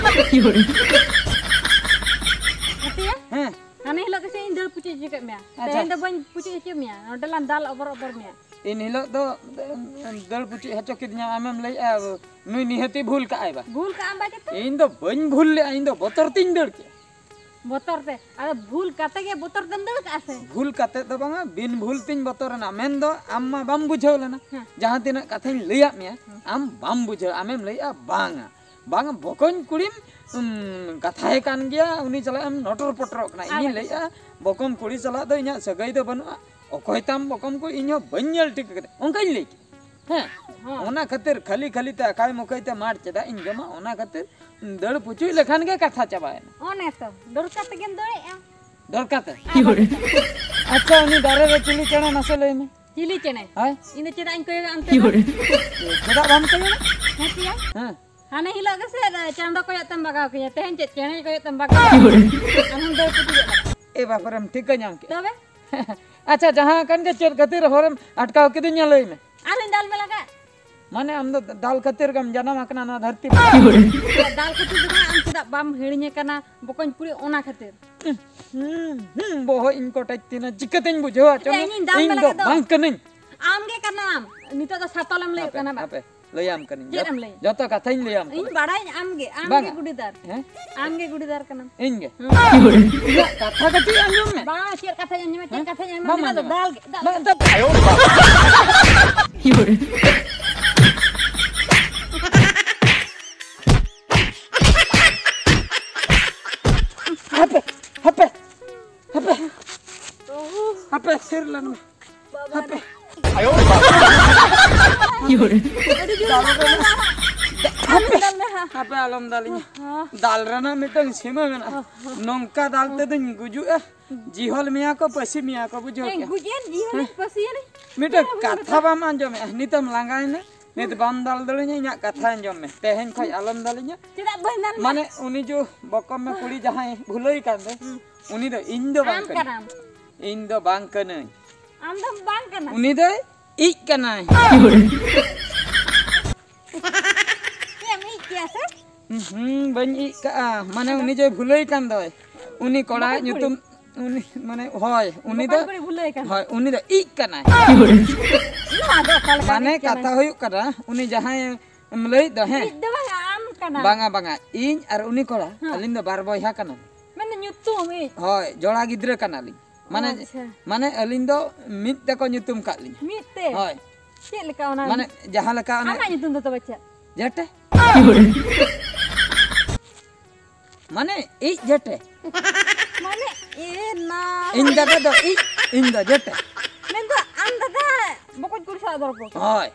ᱦᱟᱹᱛᱤᱭᱟ? ᱦᱮᱸ᱾ ᱦᱟᱱᱮ ᱦᱤᱞᱳᱜ ᱜᱮᱥᱮ ᱤᱧ ᱫᱟᱹᱲ ᱯᱩᱪᱩᱡ ᱦᱚᱪᱚ ᱠᱮᱫ ᱢᱮᱭᱟ᱾ ᱟᱪᱪᱷᱟ᱾ ᱛᱮᱦᱮᱧ ᱫᱚ ᱵᱟᱹᱧ ᱯᱩᱪᱩᱡ ᱦᱚᱪᱚ ᱢᱮᱭᱟ᱾ ᱱᱚᱰᱮ ᱞᱟᱝ ᱫᱟᱞ ᱚᱵᱚᱨ ᱚᱵᱚᱨ ᱢᱮᱭᱟ᱾ ᱮᱱ ᱦᱤᱞᱳᱜ ᱫᱚ, ᱮ, ᱫᱟᱹᱲ ᱯᱩᱪᱩᱡ ᱦᱚᱪᱚ ᱠᱤᱫᱤᱧᱟ, ᱟᱢᱮᱢ ᱞᱟᱹᱭᱮᱜᱼᱟ, ᱱᱩᱭ ᱱᱤᱦᱟᱹᱛᱤ ᱵᱷᱩᱞ ᱠᱟᱜᱼᱟᱭ ᱵᱟ᱾ ᱵᱷᱩᱞ ᱠᱟᱜᱼᱟᱢ ᱵᱟ ᱪᱮᱫ? ᱤᱧ ᱫᱚ ᱵᱟᱹᱧ ᱵᱷᱩᱞ ᱞᱮᱜᱼᱟ, ᱤᱧ ᱫᱚ ᱵᱚᱛᱚᱨ ᱛᱤᱧ ᱫᱟᱹᱲ ᱠᱮᱜᱼᱟ᱾ ᱵᱚᱛᱚᱨ ᱛᱮ? ᱟᱫᱚ ᱵᱷᱩᱞ ᱠᱟᱛᱮ ᱜᱮ ᱵᱚᱛᱚᱨ ᱛᱮᱢ ᱫᱟᱹᱲ ᱠᱟᱜᱼᱟ ᱥᱮ? ᱵᱷᱩᱞ ᱠᱟᱛᱮ ᱫᱚ ᱵᱟᱝᱟ, ᱵᱤᱱ ᱵᱷᱩᱞ ᱛᱤᱧ ᱵᱚᱛᱚᱨᱮᱱᱟ᱾ ᱢᱮᱱᱫᱚ ᱟᱢ ᱢᱟ ᱵᱟᱢ ᱵᱩᱡᱷᱟᱹᱣ ᱞᱮᱱᱟ᱾ ᱦᱮᱸ᱾ ᱡᱟᱦᱟᱸ ᱛᱤᱱᱟᱹᱜ ᱠᱟᱛᱷᱟᱧ ᱞᱟᱹᱭᱟᱫ ᱢᱮᱭᱟ, ᱦᱮᱸ᱾ ᱟᱢ ᱵᱟᱢ ᱵᱩᱡᱷᱟᱹᱣ, ᱟᱢᱮᱢ ᱞᱟᱹᱭᱮᱜᱼᱟ ᱵᱟᱝᱟ, ᱵᱟᱝ, ᱵᱚᱠᱚᱧ ᱠᱩᱲᱤᱢ, ᱩᱢ, ᱠᱟᱛᱷᱟᱭ ᱠᱟᱱ ᱜᱮᱭᱟ, ᱩᱱᱤ ᱥᱟᱞᱟᱜ ᱮᱢ ᱱᱚᱴᱚᱨ ᱯᱚᱴᱚᱨᱚᱜ ᱠᱟᱱᱟ᱾ ᱤᱧᱤᱧ ᱟᱪᱪᱷᱟ᱾ ᱞᱟᱹᱭᱮᱜᱼᱟ, ᱵᱚᱠᱚᱢ ᱠᱩᱲᱤ ᱥᱟᱞᱟᱜ ᱫᱚ ᱤᱧᱟᱹᱜ ᱥᱟᱹᱜᱟᱹᱭ ᱫᱚ ᱵᱟᱹᱱᱩᱜᱼᱟ᱾ ᱚᱠᱚᱭ ᱛᱟᱢ ᱵᱚᱠᱚᱢ ᱠᱩᱲᱤ, ᱤᱧ ᱦᱚᱸ ᱵᱟᱹᱧ ᱧᱮᱞ ᱴᱷᱤᱠ ᱠᱟᱫᱮ, ᱚᱱᱠᱟᱧ ᱞᱟᱹᱭ ᱠᱮᱫᱟ᱾ ᱦᱮᱸ, ᱦᱚᱸ᱾ ᱚᱱᱟ ᱠᱷᱟᱹᱛᱤᱨ ᱠᱷᱟᱹᱞᱤ ᱠᱷᱟᱹᱞᱤ ᱛᱮ ᱟᱠᱟᱭ ᱢᱚᱠᱟᱭ ᱛᱮ ᱢᱟᱨ ᱪᱮᱫᱟᱜ ᱤᱧ ᱡᱚᱢᱟ? ᱚᱱᱟ ᱠᱷᱟᱹᱛᱤᱨ ᱫᱟᱹᱲ ᱯᱩᱪᱩᱡ ᱞᱮᱠᱷᱟᱱ ᱜᱮ ᱠᱟᱛᱷᱟ ᱪᱟᱵᱟᱭᱮᱱᱟ᱾ ᱚᱱᱮ ᱛᱚ, ᱫᱚᱨᱠᱟᱨ ᱛᱮᱜᱮᱢ ᱫᱟᱹᱲᱮᱜᱼᱟ᱾ ᱫᱚᱨᱠᱟᱨ ᱛᱮ? ᱟᱨ ᱵᱟᱝ᱾ ᱟᱪᱪᱷᱟ, ᱩᱱᱤ ᱫᱟᱨᱮ ᱨᱮ ᱪᱤᱞᱤ ᱪᱮᱬᱮ ᱢᱟᱥᱮ ᱞᱟᱹᱭ ᱢᱮ? ᱪᱤᱞᱤ ᱪᱮᱬᱮ? ᱦᱳᱭ᱾ ᱤᱧ ᱫᱚ ᱪᱮᱫᱟᱜ ᱤᱧ ᱠᱚᱭᱚᱜᱟ ᱚᱱᱛᱮ ᱫᱚ? ᱪᱮᱫᱟᱜ ᱵᱟᱢ ᱠᱚᱭᱚᱜᱟ? ᱦᱮᱸ ᱛᱤᱭᱟ᱾ ᱦᱮᱸ᱾ ᱦᱟᱱᱮ ᱦᱤᱞᱳᱜ ᱜᱮᱥᱮ ᱪᱟᱸᱫᱚ ᱠᱚᱭᱚᱜ ᱛᱮᱢ ᱵᱟᱜᱟᱣ ᱠᱤᱧᱟ, ᱛᱮᱦᱮᱧ ᱪᱮᱫ ᱪᱮᱬᱮ ᱠᱚᱭᱚᱜ ᱛᱮᱢ ᱵᱟᱜᱟᱣ ᱠᱤᱧᱟ? ᱟᱢ ᱦᱚᱸᱢ ᱫᱟᱹᱲ ᱯᱩᱪᱩᱡᱚᱜ ᱞᱟᱜᱟᱜᱼᱟ᱾ ᱮ ᱵᱟᱯᱨᱮᱢ ᱴᱷᱤᱠᱟᱹ ᱧᱟᱢ ᱠᱮᱫ᱾ ᱛᱚᱵᱮ? ᱟᱪᱪᱷᱟ, ᱡᱟᱦᱟᱸ ᱠᱟᱱ ᱜᱮ, ᱪᱮᱫ ᱠᱷᱟᱹᱛᱤᱨ ᱦᱚᱨᱮᱢ ᱟᱴᱠᱟᱣ ᱠᱤᱫᱤᱧᱟ ᱞᱟᱹᱭ ᱢᱮ? ᱟᱨ ᱦᱚᱧ ᱫᱟᱞ ᱢᱮ ᱞᱟᱜᱟ᱾ ᱢᱟᱱᱮ ᱟᱢ ᱫᱚ ᱫᱟᱞ ᱠᱷᱟᱹᱛᱤᱨ ᱜᱮᱢ ᱡᱟᱱᱟᱢ ᱟᱠᱟᱱᱟ ᱱᱚᱣᱟ ᱫᱷᱟᱹᱨᱛᱤ ᱯᱩᱨᱤ ᱨᱮ? ᱫᱟᱞ ᱠᱷᱟᱹᱛᱤᱨ ᱫᱚ ᱵᱟᱝ, ᱟᱢ ᱪᱮᱫᱟᱜ ᱵᱟᱢ ᱦᱤᱲᱤᱧ ᱟᱠᱟᱱᱟ ᱵᱚᱠᱚᱧ ᱠᱩᱲᱤ, ᱚᱱᱟ ᱠᱷᱟᱹᱛᱤᱨ? ᱦᱩᱸ, ᱦᱩᱸ, ᱵᱚᱦᱚᱜ ᱤᱧ ᱠᱚᱴᱮᱡ ᱛᱤᱱᱟ, ᱪᱤᱠᱟᱹᱛᱮᱧ ᱵᱩᱡᱷᱟᱹᱣᱟ? ᱪᱚ, ᱤᱧᱤᱧ ᱫᱟᱞ ᱤᱧ ᱢᱮ ᱫᱚ ᱞᱟᱜᱟ ᱫᱚ᱾ ᱵᱟᱝ ᱠᱟᱹᱱᱟᱹᱧ᱾ ᱟᱢ ᱜᱮ ᱠᱟᱱᱟᱢ, ᱱᱤᱛᱚᱜ ᱫᱚ ᱥᱟᱛᱚᱞᱮᱢ ᱞᱟᱹᱭᱚᱜ ᱦᱟᱯᱮ, ᱠᱟᱱᱟ ᱵᱟ? ᱦᱟᱯᱮ, ᱞᱟᱹᱭᱟᱢ ᱠᱟᱹᱱᱟᱹᱧ᱾ ᱪᱮᱫ ᱡᱚ-, ᱮᱢ ᱞᱟᱹᱭᱟ? ᱡᱚᱛᱚ ᱠᱟᱛᱷᱟᱧ ᱞᱟᱹᱭᱟᱢ ᱤᱧ ᱠᱟᱱᱟ᱾ ᱵᱟᱲᱟᱭᱟᱹᱧ ᱟᱢ ᱜᱮ, ᱟᱢ ᱵᱟᱝᱟ᱾ ᱜᱮ ᱜᱩᱰᱤᱫᱟᱨ᱾ ᱦᱮᱸ? ᱟᱢ ᱜᱮ ᱜᱩᱰᱤᱫᱟᱨ ᱠᱟᱱᱟᱢ᱾ ᱤᱧ ᱜᱮ? ᱦᱩᱸ᱾ ᱤᱧᱟᱹᱜ ᱠᱟᱛᱷᱟ ᱠᱟᱹᱴᱤᱡ ᱟᱸᱡᱚᱢ ᱢᱮ᱾ ᱵᱟᱝ, ᱪᱮᱫ ᱠᱟᱛᱷᱟᱧ ᱟᱸᱡᱚᱢᱟ, ᱪᱮᱫ ᱵᱟᱝ ᱠᱟᱛᱷᱟᱧ ᱟᱸᱡᱚᱢᱟ? ᱵᱟᱢ ᱱᱤᱛᱚᱜ ᱫᱚ ᱟᱸᱡᱚᱢᱟ? ᱫᱟᱞ ᱜᱮ, ᱫᱟᱞ ᱵᱟᱝ, ᱜᱮ᱾ ᱫᱟᱞ᱾ ᱦᱟᱯᱮ, ᱦᱟᱯᱮ, ᱦᱟᱯᱮ, ᱦᱟᱯᱮ, ᱛᱷᱤᱨ ᱞᱮᱱ ᱢᱮ᱾ ᱦᱟᱯᱮ᱾ ᱟᱹᱰᱤ ᱡᱳᱨ ᱫᱟᱞ ᱨᱮᱱᱟᱜ, ᱦᱟᱯᱮ᱾ ᱫᱟᱞ ᱢᱮ ᱦᱟᱸᱜ᱾ ᱦᱟᱯᱮ, ᱟᱞᱚᱢ ᱫᱟᱞᱤᱧᱟ᱾ ᱦᱚᱸ᱾ ᱫᱟᱞ ᱨᱮᱱᱟᱜ ᱢᱤᱫᱴᱟᱝ ᱥᱤᱢᱟᱹ ᱢᱮᱱᱟᱜᱼᱟ᱾ ᱦᱚᱸ, ᱦᱚᱸ᱾ ᱱᱚᱝᱠᱟ ᱫᱟᱞ ᱛᱮᱫᱚᱧ ᱜᱩᱡᱩᱜᱼᱟ᱾ ᱡᱤᱦᱚᱞ ᱢᱮᱭᱟ ᱠᱚ, ᱯᱟᱹᱥᱤ ᱢᱮᱭᱟ ᱠᱚ, ᱵᱩᱡᱷᱟᱹᱣ ᱦᱮᱸ, ᱠᱮᱜᱼᱟ? ᱜᱩᱡ ᱮᱱ, ᱡᱤᱦᱚᱞ ᱦᱮᱸ? ᱯᱟᱹᱥᱤ ᱮᱱ᱾ ᱢᱤᱫᱴᱟᱝ ᱪᱮᱫ ᱦᱚᱸ ᱵᱟᱹᱧ ᱠᱟᱛᱷᱟ ᱵᱟᱢ ᱟᱸᱡᱚᱢᱮᱜᱼᱟ, ᱱᱤᱛᱮᱢ ᱞᱟᱸᱜᱟᱭᱮᱱᱟ, ᱱᱤᱛ ᱵᱟᱢ ᱫᱟᱞ ᱫᱟᱲᱮᱧᱟ, ᱤᱧᱟᱹᱜ ᱠᱟᱛᱷᱟ ᱟᱸᱡᱚᱢ ᱢᱮ, ᱛᱮᱦᱮᱧ ᱠᱷᱚᱡ ᱟᱞᱚᱢ ᱫᱟᱞᱤᱧᱟ᱾ ᱪᱮᱫᱟᱜ ᱵᱟᱹᱧ ᱫᱟᱞ ᱢᱟ? ᱢᱟᱱᱮ ᱩᱱᱤ ᱡᱚ ᱵᱚᱠᱚᱢ ᱢᱮ ᱠᱩᱲᱤ ᱡᱟᱦᱟᱸᱭ ᱵᱷᱩᱞᱟᱹᱭ ᱠᱟᱱ ᱫᱚ, ᱦᱩᱸ᱾ ᱩᱱᱤ ᱫᱚ ᱤᱧ ᱫᱚ ᱵᱟᱝ ᱟᱢ ᱠᱟᱹᱱᱟᱹᱧ᱾ ᱠᱟᱱᱟᱢ᱾ ᱤᱧ ᱫᱚ ᱵᱟᱝ ᱠᱟᱹᱱᱟᱹᱧ᱾ ᱟᱢ ᱫᱚᱢ ᱵᱟᱝ ᱠᱟᱱᱟ᱾ ᱩᱱᱤ ᱫᱚᱭ ᱤᱡ ᱠᱟᱱᱟᱭ᱾ ᱪᱮᱫ ᱮᱢ ᱤᱡ ᱠᱮᱭᱟ ᱥᱮ? ᱦᱩᱸ, ᱵᱟᱹᱧ ᱤᱡ ᱠᱟᱜᱼᱟ, ᱢᱟᱱᱮ ᱩᱱᱤ ᱡᱮ ᱵᱷᱩᱞᱟᱹᱭ ᱠᱟᱱ ᱫᱚᱭ, ᱩᱱᱤ ᱠᱚᱲᱟ ᱵᱚᱠᱚᱧ ᱠᱩᱲᱤ᱾ ᱧᱩᱛᱩᱢ, ᱩᱱᱤ ᱢᱟᱱᱮ, ᱦᱳᱭ, ᱩᱱᱤ ᱫᱚ, ᱵᱚᱠᱚᱧ ᱠᱩᱲᱤ ᱵᱷᱩᱞᱟᱹᱭ ᱠᱟᱱ᱾ ᱦᱳᱭ, ᱩᱱᱤ ᱫᱚ ᱤᱡ ᱠᱟᱱᱟᱭ᱾ ᱱᱚᱣᱟ ᱫᱚ ᱚᱠᱟ ᱞᱮᱠᱟ ᱢᱟᱱᱮ ᱤᱡ ᱠᱟᱱᱟᱭ? ᱠᱟᱛᱷᱟ ᱦᱩᱭᱩᱜ ᱠᱟᱱᱟ, ᱩᱱᱤ ᱡᱟᱦᱟᱸᱭ ᱮᱢ ᱞᱟᱹᱭᱮᱫ ᱫᱚ, ᱦᱮᱸ? ᱤᱡ ᱫᱚ ᱵᱟᱝᱟ, ᱟᱢ ᱠᱟᱱᱟᱢ᱾ ᱵᱟᱝᱟ, ᱵᱟᱝᱟ, ᱤᱧ ᱟᱨ ᱩᱱᱤ ᱠᱚᱲᱟ, ᱦᱮᱸ᱾ ᱟᱹᱞᱤᱧ ᱫᱚ ᱵᱟᱨ ᱵᱚᱭᱦᱟ ᱠᱟᱱᱟᱞᱮ᱾ ᱢᱟᱱᱮ ᱧᱩᱛᱩᱢ ᱤᱡ᱾ ᱦᱳᱭ, ᱡᱚᱲᱟ ᱜᱤᱫᱽᱨᱟᱹ ᱠᱟᱱᱟᱞᱤᱧ᱾ ᱢᱟᱱᱮ, ᱟᱪᱪᱷᱟ᱾ ᱢᱟᱱᱮ ᱟᱹᱞᱤᱧ ᱫᱚ ᱢᱤᱫ ᱛᱮᱠᱚ ᱧᱩᱛᱩᱢ ᱠᱟᱜ ᱞᱤᱧᱟ᱾ ᱢᱤᱫ ᱛᱮ? ᱦᱳᱭ᱾ ᱪᱮᱫ ᱞᱮᱠᱟ ᱚᱱᱟ? ᱢᱟᱱᱮ ᱡᱟᱦᱟᱸ ᱞᱮᱠᱟ ᱚᱱᱮ ᱟᱢᱟᱜ ᱧᱩᱛᱩᱢ ᱫᱚ ᱛᱚᱵᱮ ᱪᱮᱫ? ᱡᱮᱴᱮ᱾ ᱢᱟᱱᱮ ᱤᱡ ᱡᱮᱴᱮ᱾ ᱢᱟᱱᱮ ᱮ ᱱᱟ᱾ ᱤᱧ ᱫᱟᱫᱟ ᱫᱚ ᱤᱡ, ᱤᱧ ᱫᱚ ᱡᱮᱴᱮ᱾ ᱢᱮᱱᱫᱚ ᱟᱢ ᱫᱟᱫᱟ ᱵᱚᱠᱚᱧ ᱠᱩᱲᱤ ᱥᱟᱞᱟᱜ ᱫᱚ ᱨᱚᱯᱚᱲ ᱠᱟᱱᱟ᱾ ᱦᱳᱭ᱾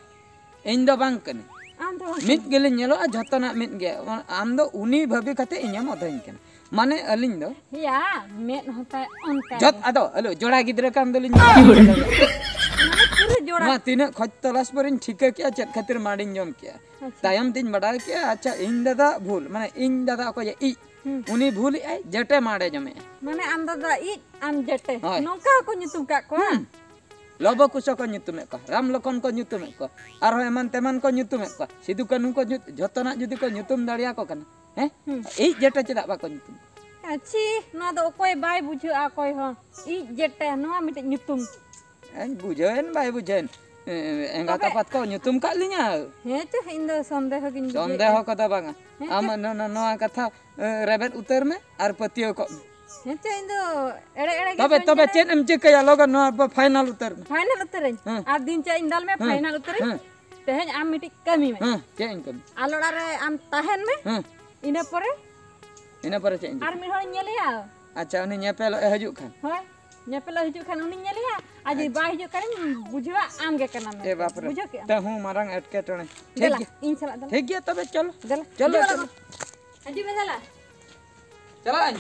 ᱤᱧ ᱫᱚ ᱵᱟᱝ ᱠᱟᱹᱱᱟᱹᱧ᱾ ᱟᱢ ᱫᱚ ᱵᱟᱝ ᱢᱤᱫ ᱠᱟᱹᱱᱟᱹᱧ᱾ ᱜᱮᱞᱤᱧ ᱧᱮᱞᱚᱜᱼᱟ, ᱡᱷᱚᱛᱚᱱᱟᱜ ᱢᱤᱫ ᱜᱮ᱾ ᱟᱢ ᱫᱚ ᱩᱱᱤ ᱵᱷᱟᱹᱵᱤ ᱠᱟᱛᱮ ᱤᱧᱮᱢ ᱚᱫᱷᱟᱧ ᱠᱟᱱᱟ᱾ ᱢᱟᱱᱮ ᱟᱹᱞᱤᱧ ᱫᱚ ᱭᱟ, ᱢᱮᱫ ᱦᱚᱸ ᱛᱟᱭ ᱚᱱᱠᱟ ᱡᱚᱛ ᱜᱮ᱾ ᱟᱫᱚ ᱟᱞᱚ ᱡᱚᱲᱟ ᱜᱤᱫᱽᱨᱟᱹ ᱠᱟᱱ ᱫᱚᱞᱤᱧ ᱢᱟᱱᱮ ᱯᱩᱨᱟᱹ ᱡᱚᱲᱟ᱾ ᱱᱚᱣᱟ ᱛᱤᱱᱟᱹᱜ ᱠᱷᱚᱡ ᱛᱚᱞᱟᱥ ᱯᱚᱨᱮᱧ ᱴᱷᱤᱠᱟᱹ ᱠᱮᱜᱼᱟ ᱪᱮᱫ ᱠᱷᱟᱹᱛᱤᱨ ᱢᱟᱲᱤᱧ ᱡᱚᱢ ᱠᱮᱜᱼᱟ᱾ ᱟᱪᱪᱷᱟ᱾ ᱛᱟᱭᱚᱢ ᱛᱤᱧ ᱵᱟᱰᱟᱭ ᱠᱮᱜᱼᱟ, ᱟᱪᱪᱷᱟ, ᱤᱧ ᱫᱟᱫᱟ ᱵᱷᱩᱞ, ᱢᱟᱱᱮ ᱤᱧ ᱫᱟᱫᱟ ᱚᱠᱚᱭ ᱤᱡ, ᱦᱩᱸ᱾ ᱩᱱᱤ ᱵᱷᱩᱞ ᱮᱜᱼᱟᱭ, ᱡᱮᱴᱮ ᱢᱟᱲᱮ ᱡᱚᱢᱮᱜᱼᱟᱭ᱾ ᱢᱟᱱᱮ ᱟᱢ ᱫᱟᱫᱟ ᱤᱡ, ᱟᱢ ᱡᱮᱴᱮ᱾ ᱦᱳᱭ᱾ ᱱᱚᱝᱠᱟ ᱦᱚᱸᱠᱚ ᱧᱩᱛᱩᱢ ᱠᱟᱜ ᱠᱚᱣᱟ? ᱦᱩᱸ᱾ ᱞᱚᱵᱚ ᱠᱩᱥᱚ ᱠᱚ ᱧᱩᱛᱩᱢᱮᱫ ᱠᱚᱣᱟ, ᱨᱟᱢ ᱞᱚᱠᱷᱚᱱ ᱠᱚ ᱧᱩᱛᱩᱢᱮᱫ ᱠᱚᱣᱟ, ᱟᱨᱦᱚᱸ ᱮᱢᱟᱱ ᱛᱮᱢᱟᱱ ᱠᱚ ᱧᱩᱛᱩᱢᱮᱫ ᱠᱚᱣᱟ᱾ ᱥᱤᱫᱩ ᱠᱟᱹᱱᱦᱩ ᱠᱚ ᱧᱩᱛ-, ᱡᱷᱚᱛᱚᱱᱟᱜ ᱡᱩᱫᱤ ᱠᱚ ᱧᱩᱛᱩᱢ ᱫᱟᱲᱮᱭᱟᱠᱚ ᱠᱟᱱᱟ, ᱦᱮᱸ? ᱦᱩᱸ᱾ ᱤᱡ ᱡᱮᱴᱮ ᱪᱮᱫᱟᱜ ᱵᱟᱠᱚ ᱧᱩᱛᱩᱢ? ᱟᱪᱪᱷᱤ, ᱱᱚᱣᱟ ᱫᱚ ᱚᱠᱚᱭ ᱵᱟᱭ ᱵᱩᱡᱷᱟᱹᱜᱼᱟ, ᱚᱠᱚᱭ ᱦᱚᱸ᱾ ᱤᱡ ᱡᱮᱴᱮ, ᱱᱚᱣᱟ ᱢᱤᱫᱴᱮᱡ ᱧᱩᱛᱩᱢ᱾ ᱤᱧ ᱵᱩᱡᱷᱟᱹᱣᱮᱱ ᱵᱟᱭ ᱵᱩᱡᱷᱟᱹᱣᱮᱱ, ᱮ, ᱮᱸᱜᱟᱛ ᱛᱚᱵᱮ ᱟᱯᱟᱛ ᱠᱚ ᱧᱩᱛᱩᱢ ᱠᱟᱜ ᱞᱤᱧᱟ᱾ ᱦᱮᱸ ᱪᱚ, ᱤᱧ ᱫᱚ ᱥᱚᱱᱫᱮᱦᱚ ᱜᱤᱧ ᱵᱩᱡᱷᱟᱹᱣᱮᱫᱼᱟ᱾ ᱥᱚᱱᱫᱮᱦᱚ ᱠᱚᱫᱚ ᱵᱟᱝᱟ᱾ ᱦᱮᱸ ᱟᱢ ᱪᱚ᱾ ᱱᱚ-, ᱱᱚ-, ᱱᱚᱣᱟ ᱠᱟᱛᱷᱟ, ᱮ, ᱨᱮᱵᱮᱫ ᱩᱛᱟᱹᱨ ᱢᱮ ᱟᱨ ᱯᱟᱹᱛᱭᱟᱹᱣ ᱠᱚᱜ ᱢᱮ᱾ ᱦᱮᱸ ᱪᱚ, ᱤᱧ ᱫᱚ ᱮᱲᱮ ᱮᱲᱮ ᱜᱮ ᱛᱚᱵᱮ, ᱵᱟᱹᱧ ᱛᱚᱵᱮ ᱢᱮᱱᱟ᱾ ᱪᱮᱫ ᱮᱢ ᱪᱤᱠᱟᱹᱭᱟ? ᱞᱚᱜᱚᱱ ᱱᱚᱣᱟ ᱵᱚ final ᱩᱛᱟᱹᱨ ᱢᱮ᱾ Final ᱩᱛᱟᱹᱨᱟᱹᱧ? ᱦᱮᱸ᱾ ᱟᱨ ᱫᱤᱱ ᱪᱮᱫ ᱤᱧ ᱫᱟᱞ ᱢᱮ, ᱦᱮᱸ᱾ Final ᱩᱛᱟᱹᱨᱟᱹᱧ? ᱦᱮᱸ᱾ ᱛᱮᱦᱮᱧ ᱟᱢ ᱢᱤᱫᱴᱤᱡ ᱠᱟᱹᱢᱤ ᱢᱮ᱾ ᱦᱮᱸ, ᱪᱮᱫ ᱤᱧ ᱠᱟᱹᱢᱤ? ᱟᱞᱚᱲᱟ ᱨᱮ ᱟᱢ ᱛᱟᱦᱮᱱ ᱢᱮ᱾ ᱦᱮᱸ᱾ ᱤᱱᱟᱹ ᱯᱚᱨᱮ ᱤᱱᱟᱹ ᱯᱚᱨᱮ ᱪᱮᱫ ᱤᱧ ᱟᱨ ᱪᱤᱠᱟᱹ? ᱢᱤᱫ ᱦᱚᱲᱤᱧ ᱧᱮᱞᱮᱭᱟ᱾ ᱟᱪᱪᱷᱟ, ᱩᱱᱤ ᱧᱮᱯᱮᱞᱚᱜ ᱮ ᱦᱤᱡᱩᱜ ᱠᱷᱟᱱ? ᱦᱳᱭ, ᱧᱮᱯᱮᱞᱚᱜ ᱦᱤᱡᱩᱜ ᱠᱷᱟᱱ ᱩᱱᱤᱧ ᱧᱮᱞᱮᱭᱟ, ᱟᱨ ᱡᱩᱫᱤ ᱟᱪᱪᱷᱟ᱾ ᱵᱟᱭ ᱦᱤᱡᱩᱜ ᱠᱷᱟᱱᱤᱧ ᱵᱩᱡᱷᱟᱹᱣᱟ ᱟᱢ ᱜᱮ ᱠᱟᱱᱟᱢ ᱮ ᱢᱮᱱᱛᱮ᱾ ᱵᱟᱯᱨᱮ, ᱵᱩᱡᱷᱟᱹᱣ ᱠᱮᱜᱼᱟᱢ? ᱛᱟᱹᱦᱩ ᱢᱟᱨᱟᱝ ᱮᱴᱠᱮᱴᱚᱬᱮ᱾ ᱴᱷᱤᱠ ᱫᱮᱞᱟ, ᱜᱮᱭᱟ᱾ ᱤᱧ ᱥᱟᱞᱟᱜ ᱫᱮᱞᱟ᱾ ᱴᱷᱤᱠ ᱜᱮᱭᱟ, ᱛᱚᱵᱮ ᱪᱚᱞᱚ᱾ ᱫᱮᱞᱟ, ᱪᱚᱞᱚ, ᱦᱤᱡᱩᱜ ᱢᱮ ᱪᱚᱞᱚ᱾ ᱞᱚᱜᱚᱱ᱾ ᱦᱤᱡᱩᱜ ᱢᱮ ᱫᱮᱞᱟ᱾ ᱪᱟᱞᱟᱜ ᱟᱹᱧ᱾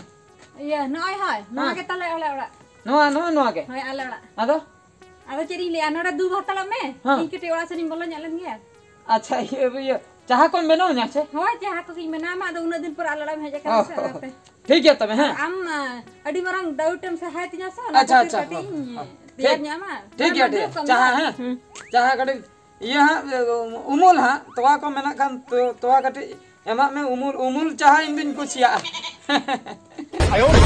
ᱤᱭᱟᱹ, ᱱᱚᱜᱼᱚᱭ ᱦᱳᱭ, ᱱᱚᱣᱟ ᱦᱮᱸ᱾ ᱜᱮ ᱛᱟᱞᱮ ᱟᱞᱮ ᱚᱲᱟᱜ᱾ ᱱᱚᱣᱟ, ᱱᱚᱣᱟ, ᱱᱚᱣᱟ ᱜᱮ? ᱦᱳᱭ, ᱟᱞᱮ ᱚᱲᱟᱜ᱾ ᱟᱫᱚ? ᱟᱫᱚ ᱪᱮᱫ ᱤᱧ ᱞᱟᱹᱭᱟ, ᱱᱚᱰᱮ ᱫᱩ ᱦᱟᱛᱟᱲᱚᱜ ᱢᱮ᱾ ᱦᱮᱸ᱾ ᱤᱧ ᱠᱟᱹᱴᱤᱡ ᱚᱲᱟᱜ ᱥᱮᱫ ᱤᱧ ᱵᱚᱞᱚ ᱧᱚᱜ ᱞᱮᱱ ᱜᱮ᱾ ᱟᱪᱪᱷᱟ, ᱤᱭᱟᱹ, ᱤᱭᱟᱹ, ᱪᱟᱦᱟ ᱠᱚᱢ ᱵᱮᱱᱟᱣ ᱤᱧᱟ ᱥᱮ? ᱦᱳᱭ, ᱪᱟᱦᱟ ᱠᱚᱜᱮᱧ ᱵᱮᱱᱟᱣ ᱟᱢᱟ, ᱟᱫᱚ ᱩᱱᱟᱹᱜ ᱫᱤᱱ ᱯᱚᱨ ᱟᱞᱮ ᱚᱲᱟᱜ ᱮᱢ ᱦᱮᱡ ᱟᱠᱟᱱᱟ ᱚ, ᱥᱮ, ᱚᱱᱟᱛᱮ᱾ ᱴᱷᱤᱠ ᱜᱮᱭᱟ ᱛᱚᱵᱮ, ᱦᱮᱸ᱾ ᱟᱨ ᱟᱢ, ᱟ, ᱟᱹᱰᱤ ᱢᱟᱨᱟᱝ doubt ᱮᱢ ᱥᱟᱦᱟᱭ ᱛᱤᱧᱟ ᱥᱮ, ᱚᱱᱟ ᱟᱪᱪᱷᱟ, ᱠᱷᱟᱹᱛᱤᱨ ᱟᱪᱪᱷᱟ, ᱠᱟᱹᱴᱤᱡ ᱦᱚᱸ, ᱤᱧ ᱦᱚᱸ᱾ ᱛᱮᱭᱟᱨ ᱴᱷᱤᱠ, ᱧᱚᱜ ᱟᱢᱟ᱾ ᱴᱷᱤᱠ ᱢᱟ, ᱜᱮᱭᱟ, ᱢᱟ, ᱴᱷᱤᱠ ᱫᱩᱲᱩᱵ ᱜᱮᱭᱟ᱾ ᱠᱚᱜ ᱢᱮ᱾ ᱪᱟᱦᱟ, ᱦᱮᱸ᱾ ᱦᱩᱸ᱾ ᱪᱟᱦᱟ ᱠᱟᱹᱴᱤᱡ, ᱤᱭᱟᱹ ᱦᱟᱸᱜ, ᱩᱢᱩᱞ ᱦᱟᱸᱜ, ᱛᱚᱣᱟ ᱠᱚ ᱢᱮᱱᱟᱜ ᱠᱷᱟᱱ, ᱛᱚ-, ᱛᱚᱣᱟ ᱠᱟᱹᱴᱤᱡ ᱮᱢᱟᱜ ᱢᱮ, ᱩᱢᱩᱞ, ᱩᱢᱩᱞ ᱪᱟᱦᱟ ᱤᱧ ᱫᱩᱧ ᱠᱩᱥᱤᱭᱟᱜᱼᱟ᱾ ᱤᱭᱳᱨᱮ᱾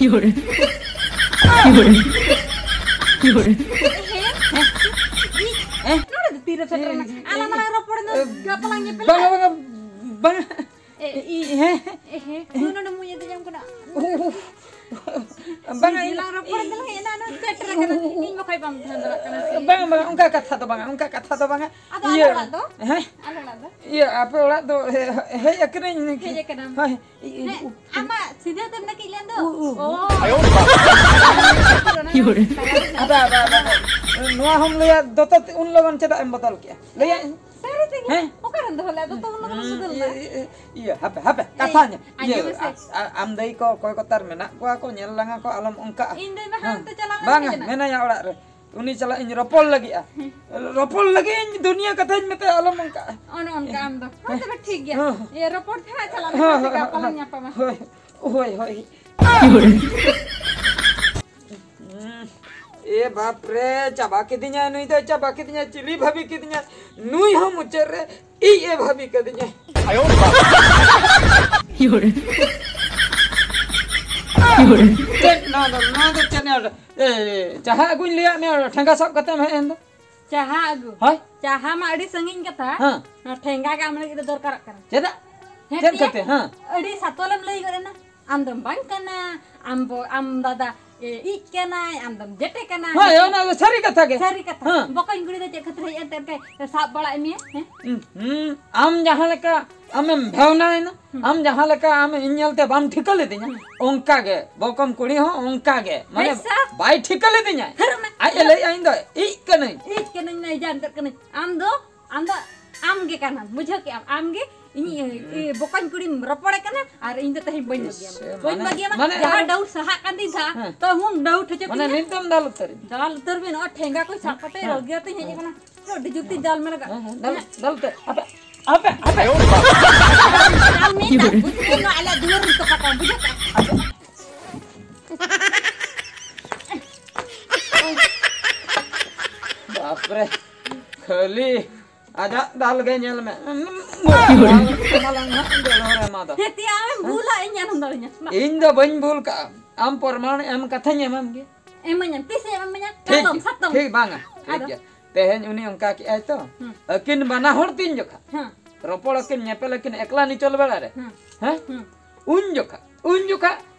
ᱤᱭᱳᱨᱮ᱾ ᱤᱭᱳᱨᱮ᱾ ᱦᱮᱸ? ᱱᱚᱰᱮ ᱫᱚ ᱛᱤᱨᱮ ᱥᱮᱴᱮᱨ ᱮᱱᱟ? ᱟᱞᱟᱝ ᱢᱟᱞᱟᱝ ᱨᱚᱯᱚᱲ ᱮᱱᱟ, ᱜᱟᱯᱟ ᱞᱟᱝ ᱧᱮᱯᱮᱞᱟ᱾ ᱵᱟᱝᱟ, ᱵᱟᱝᱟ, ᱵᱟᱝᱟ᱾ ᱤ- ᱦᱮᱸ? ᱮ, ᱦᱮᱸ, ᱱᱩᱭ ᱱᱚᱰᱮ ᱢᱩᱸᱡ ᱮ ᱫᱮᱡᱟᱢ ᱠᱟᱱᱟ᱾ ᱩᱦ, ᱩᱦ᱾ ᱵᱟᱝᱟ, ᱤᱧ ᱡᱮᱞᱟᱝ ᱨᱚᱯᱚᱲ ᱫᱚ ᱦᱮᱡ ᱮᱱᱟ, ᱚᱱᱟ ᱥᱮᱴ ᱨᱮ ᱠᱟᱱᱟ᱾ ᱤᱧ ᱵᱟᱠᱷᱟᱡ ᱵᱟᱢ ᱛᱟᱦᱮᱸ ᱫᱟᱲᱮᱭᱟᱜ ᱠᱟᱱᱟ ᱥᱮ᱾ ᱵᱟᱝᱟ, ᱵᱟᱝᱟ, ᱚᱱᱠᱟ ᱠᱟᱛᱷᱟ ᱫᱚ ᱵᱟᱝᱟ, ᱚᱱᱠᱟ ᱠᱟᱛᱷᱟ ᱫᱚ ᱵᱟᱝᱟ᱾ ᱟᱫᱚ ᱟᱞᱮ ᱤᱭᱟᱹ, ᱚᱲᱟᱜ ᱫᱚ? ᱦᱮᱸ? ᱟᱞᱮ ᱚᱲᱟᱜ ᱫᱚ? ᱤᱭᱟᱹ, ᱟᱯᱮ ᱚᱲᱟᱜ ᱫᱚ ᱦᱮ-, ᱦᱮᱡ ᱟᱠᱟᱱᱟᱹᱧ᱾ ᱦᱮᱡ ᱟᱠᱟᱱᱟᱢ? ᱦᱳᱭ᱾ ᱦᱮᱸ, ᱟᱢᱟᱜ ᱥᱤᱫᱷᱟᱹ ᱛᱮᱢ ᱱᱟᱹᱠᱤᱡ ᱞᱮᱱ ᱫᱚ? ᱩ, ᱩ, ᱩ᱾ ᱚ᱾ ᱦᱟᱯᱮ, ᱦᱟᱯᱮ, ᱦᱟᱯᱮ, ᱦᱟᱯᱮ᱾ ᱱᱚᱣᱟ ᱦᱚᱸᱢ ᱞᱟᱹᱭᱟ, ᱫᱚᱛᱚ ᱩᱱ ᱞᱚᱜᱚᱱ ᱪᱮᱫᱟᱜ ᱮᱢ ᱵᱚᱫᱚᱞ ᱠᱮᱜᱼᱟ? ᱞᱟᱹᱭᱟ᱾ ᱥᱟᱹᱨᱤ ᱛᱮᱜᱮ? ᱦᱮᱸ? ᱚᱠᱟᱨᱮᱢ ᱫᱚᱦᱚ ᱞᱮᱫᱟ? ᱫᱚᱛᱚ ᱩᱱ ᱞᱚᱜᱚᱱ ᱮᱢ ᱵᱚᱫᱚᱞ ᱞᱮᱫᱟ? ᱤᱭᱟᱹ, ᱤᱭᱟᱹ, ᱤᱭᱟᱹ, ᱦᱟᱯᱮ, ᱦᱟᱯᱮ, ᱮᱭ, ᱠᱟᱛᱷᱟ ᱧᱚᱜ᱾ ᱤᱭᱟᱹ, ᱟᱸᱡᱚᱢ ᱢᱮᱥᱮ᱾ ᱟ-, ᱟ-, ᱟᱢ ᱫᱟᱹᱭ ᱠᱚ ᱚᱠᱚᱭ ᱠᱚ ᱛᱟᱨ ᱢᱮᱱᱟᱜ ᱠᱚᱣᱟ ᱠᱚ, ᱧᱮᱞ ᱞᱟᱝᱟ ᱠᱚ, ᱟᱞᱚᱢ ᱚᱱᱠᱟᱜᱼᱟ᱾ ᱤᱧ ᱫᱟᱹᱭ ᱢᱟ ᱦᱮᱸ, ᱦᱟᱱᱛᱮ ᱪᱟᱞᱟᱣ ᱵᱟᱝᱟ, ᱠᱟᱱᱟ᱾ ᱢᱮᱱᱟᱭᱟ ᱚᱲᱟᱜ ᱨᱮ᱾ ᱩᱱᱤ ᱥᱟᱞᱟᱜ ᱤᱧ ᱨᱚᱯᱚᱲ ᱞᱟᱹᱜᱤᱫᱼᱟ᱾ ᱨᱚᱯᱚᱲ ᱞᱟᱹᱜᱤᱫ ᱤᱧ ᱫᱩᱱᱤᱭᱟᱹ ᱠᱟᱛᱷᱟᱧ ᱢᱮᱛᱟᱭᱟ, ᱟᱞᱚᱢ ᱚᱱᱠᱟᱜᱼᱟ᱾ ᱚᱱᱮ ᱚᱱᱠᱟ ᱟᱢ ᱫᱚ᱾ ᱦᱳᱭ, ᱛᱚᱵᱮ ᱴᱷᱤᱠ ᱜᱮᱭᱟ᱾ ᱦᱮᱸ᱾ ᱤᱭᱟᱹ, ᱨᱚᱯᱚᱲ ᱛᱮ ᱦᱟᱸᱜ ᱪᱟᱞᱟᱜ ᱢᱮ, ᱦᱮᱸ, ᱦᱟᱸᱜ ᱦᱮᱸ, ᱜᱟᱯᱟ ᱞᱟᱝ ᱦᱮᱸ᱾ ᱧᱟᱯᱟᱢᱟ᱾ ᱦᱳᱭ, ᱦᱳᱭ, ᱦᱳᱭ᱾ ᱮ ᱵᱟᱯ ᱨᱮ, ᱪᱟᱵᱟ ᱠᱤᱫᱤᱧᱟᱭ ᱱᱩᱭ ᱫᱚ, ᱪᱟᱵᱟ ᱠᱤᱫᱤᱧᱟᱭ, ᱪᱤᱞᱤ ᱵᱷᱟᱹᱵᱤ ᱠᱤᱫᱤᱧᱟᱭ ᱱᱩᱭ ᱦᱚᱸ ᱢᱩᱪᱟᱹᱫ ᱨᱮ᱾ ᱤᱧ ᱮ ᱵᱷᱟᱹᱵᱤ ᱠᱟᱹᱫᱤᱧᱟ᱾ ᱟᱭᱳ ᱵᱟᱵᱟ᱾ ᱪᱮᱫ ᱱᱚᱣᱟ ᱫᱚ, ᱱᱚᱣᱟ ᱫᱚ ᱪᱮᱫ ᱱᱚᱣᱟ ᱫᱚ? ᱮ, ᱪᱟᱦᱟ ᱟᱹᱜᱩᱧ ᱞᱟᱹᱭᱟᱫ ᱢᱮᱭᱟ, ᱴᱷᱮᱸᱜᱟ ᱥᱟᱵ ᱠᱟᱛᱮᱢ ᱦᱮᱡ ᱮᱱ ᱫᱚ᱾ ᱪᱟᱦᱟ ᱟᱹᱜᱩ? ᱦᱳᱭ᱾ ᱪᱟᱦᱟ ᱢᱟ ᱟᱹᱰᱤ ᱥᱟᱺᱜᱤᱧ ᱠᱟᱛᱷᱟ᱾ ᱦᱮᱸ᱾ ᱱᱚᱣᱟ ᱴᱷᱮᱸᱜᱟ ᱜᱮ ᱟᱢ ᱞᱟᱹᱜᱤᱫ ᱫᱚ ᱫᱚᱨᱠᱟᱨᱚᱜ ᱠᱟᱱᱟ᱾ ᱪᱮᱫᱟᱜ? ᱦᱮᱸ, ᱪᱮᱫ ᱛᱤᱭᱟ? ᱠᱷᱟᱹᱛᱤᱨ? ᱦᱮᱸ᱾ ᱟᱹᱰᱤ ᱥᱟᱛᱚᱞᱮᱢ ᱞᱟᱹᱭ ᱜᱚᱫ ᱮᱱᱟ᱾ ᱟᱢ ᱫᱚᱢ ᱵᱟᱝ ᱠᱟᱱᱟ, ᱟᱢ ᱵᱚ-, ᱟᱢ ᱫᱟᱫᱟ, ᱮ, ᱤᱡ ᱠᱟᱱᱟᱭ, ᱟᱢ ᱫᱚᱢ ᱡᱮᱴᱮ ᱠᱟᱱᱟ᱾ ᱦᱳᱭ, ᱚᱱᱟ ᱫᱚ ᱥᱟᱹᱨᱤ ᱠᱟᱛᱷᱟ ᱜᱮ᱾ ᱥᱟᱹᱨᱤ ᱠᱟᱛᱷᱟ᱾ ᱦᱮᱸ᱾ ᱵᱚᱠᱚᱧ ᱠᱩᱲᱤ ᱫᱚ ᱪᱮᱫ ᱠᱷᱟᱹᱛᱤᱨ ᱦᱮᱡ ᱮᱱ ᱛᱮ ᱚᱱᱠᱟᱭ ᱥᱟᱵ ᱵᱟᱲᱟᱭᱮᱫ ᱢᱮᱭᱟ, ᱦᱮᱸ? ᱦᱩᱸ, ᱦᱩᱸ, ᱟᱢ ᱡᱟᱦᱟᱸ ᱞᱮᱠᱟ ᱟᱢᱮᱢ ᱵᱷᱟᱣᱱᱟᱭᱮᱱᱟ, ᱦᱩᱸ᱾ ᱟᱢ ᱡᱟᱦᱟᱸ ᱞᱮᱠᱟ ᱟᱢ ᱤᱧ ᱧᱮᱞᱛᱮ ᱵᱟᱢ ᱴᱷᱤᱠᱟᱹ ᱞᱤᱫᱤᱧᱟ, ᱦᱩᱸ᱾ ᱚᱱᱠᱟ ᱜᱮ ᱵᱚᱠᱚᱢ ᱠᱩᱲᱤ ᱦᱚᱸ ᱚᱱᱠᱟ ᱜᱮ, ᱢᱟᱱᱮ, ᱦᱮᱸ, ᱥᱟ- ᱵᱟᱭ ᱴᱷᱤᱠᱟᱹ ᱞᱤᱫᱤᱧᱟ᱾ ᱛᱷᱟᱹᱨ ᱢᱮ᱾ ᱟᱡ ᱮ ᱞᱟᱹᱭᱮᱫᱼᱟ, "ᱤᱧ ᱫᱚ ᱤᱡ ᱠᱟᱹᱱᱟᱹᱧ᱾" ᱤᱡ ᱠᱟᱹᱱᱟᱹᱧ, ᱱᱟᱹᱭ ᱡᱟᱱᱛᱟᱨ ᱠᱟᱹᱱᱟᱹᱧ᱾ ᱟᱢ ᱫᱚ ᱟᱢ ᱫᱚ ᱟᱢ ᱜᱮ ᱠᱟᱱᱟᱢ, ᱵᱩᱡᱷᱟᱹᱣ ᱠᱮᱜᱼᱟᱢ? ᱟᱢ ᱜᱮ ᱤᱧ, ᱤ-, ᱤ-, ᱵᱚᱠᱚᱧ ᱠᱩᱲᱤᱢ ᱨᱚᱯᱚᱲᱮ ᱠᱟᱱᱟ ᱟᱨ ᱤᱧ ᱫᱚ ᱛᱮᱦᱮᱧ ᱵᱟᱹᱧ ᱤᱥ, ᱵᱟᱹᱜᱤᱭᱟᱢᱟ᱾ ᱵᱟᱹᱧ ᱢᱟᱱᱮ, ᱵᱟᱹᱜᱤᱭᱟᱢᱟ᱾ ᱢᱟᱱᱮ ᱡᱟᱦᱟᱸ ᱟᱢ ᱰᱟᱣᱩᱴ ᱥᱟᱦᱟᱜ ᱠᱟᱱ ᱛᱤᱧ ᱛᱟᱦᱮᱸᱫ, ᱦᱮᱸ᱾ ᱛᱚ ᱦᱩᱢ ᱰᱟᱣᱩᱴ ᱦᱚᱪᱚ ᱢᱟᱱᱮ ᱠᱤᱧᱟ᱾ ᱱᱤᱛ ᱫᱚᱢ ᱫᱟᱞ ᱩᱛᱟᱹᱨᱤᱧ᱾ ᱫᱟᱞ ᱩᱛᱟᱹᱨ ᱵᱤᱱ, ᱱᱚᱜᱼᱚᱭ ᱴᱷᱮᱸᱜᱟ ᱠᱚ ᱥᱟᱵ ᱠᱟᱛᱮ ᱦᱮᱸ᱾ ᱨᱚᱜᱤ ᱟᱛᱮᱧ ᱦᱮᱡ ᱟᱠᱟᱱᱟ᱾ ᱟᱹᱰᱤ ᱡᱩᱨ ᱛᱤᱧ ᱫᱟᱞ ᱢᱮ ᱞᱟᱜᱟ᱾ ᱦᱮᱸ, ᱦᱮᱸ, ᱫᱟᱞ ᱩᱛᱟᱹᱨ᱾ ᱦᱟᱯᱮ, ᱦᱟᱯᱮ, ᱦᱟᱯᱮ᱾ ᱫᱟᱞ ᱢᱮ, ᱫᱟᱞ᱾ ᱵᱩᱡᱷᱟᱹᱣ ᱠᱮᱫᱟ? ᱱᱚᱣᱟ ᱟᱞᱮ ᱫᱩᱣᱟᱹᱨ ᱨᱮ ᱛᱚᱯᱟ ᱠᱟᱜᱼᱟ, ᱵᱩᱡᱷᱟᱹᱣ ᱠᱮᱫᱟ? ᱵᱟᱯᱨᱮ, ᱠᱷᱟᱹᱞᱤ ᱟᱡᱟᱜ ᱫᱟᱞ ᱜᱮ ᱧᱮᱞ ᱢᱮ᱾ ᱮᱢᱟᱞᱟᱝ ᱦᱟᱸᱜ ᱫᱟᱹᱲ ᱦᱚᱨ ᱮᱢᱟ ᱫᱚ᱾ ᱦᱮᱸ, ᱛᱮᱭᱟ, ᱟᱢᱮᱢ ᱵᱷᱩᱞᱟ, ᱤᱧ ᱟᱞᱚᱢ ᱫᱟᱞᱤᱧᱟ᱾ ᱢᱟ᱾ ᱤᱧ ᱫᱚ ᱵᱟᱹᱧ ᱵᱷᱩᱞ ᱠᱟᱜᱼᱟ, ᱟᱢ ᱯᱨᱚᱢᱟᱱ ᱮᱢ ᱠᱟᱛᱷᱟᱧ ᱮᱢᱟᱢ ᱜᱮ᱾ ᱮᱢᱟᱹᱧᱟᱢ, ᱛᱤᱥ ᱮᱢ ᱮᱢᱟᱹᱧᱟ? ᱴᱷᱤᱠ ᱠᱟᱞᱚᱢ, ᱜᱮ, ᱥᱟᱛᱚᱢ᱾ ᱴᱷᱤᱠ, ᱵᱟᱝᱟ, ᱴᱷᱤᱠ ᱟᱫᱚ? ᱜᱮᱭᱟ᱾ ᱛᱮᱦᱮᱧ ᱩᱱᱤ ᱚᱱᱠᱟ ᱠᱮᱜᱼᱟᱭ ᱛᱚ, ᱦᱩᱸ᱾ ᱟᱹᱠᱤᱱ ᱵᱟᱱᱟ ᱦᱚᱲ ᱛᱤᱱ ᱡᱚᱠᱷᱟ ᱦᱮᱸ᱾ ᱨᱚᱯᱚᱲ ᱟᱹᱠᱤᱱ, ᱧᱮᱯᱮᱞ ᱟᱹᱠᱤᱱ ᱮᱠᱞᱟ ᱱᱤᱪᱚᱞ ᱵᱮᱲᱟ ᱨᱮ, ᱦᱩᱸ᱾ ᱦᱮᱸ? ᱦᱩᱸ᱾ ᱩᱱ ᱡᱚᱠᱷᱟ, ᱩᱱ ᱡᱚᱠᱷᱟ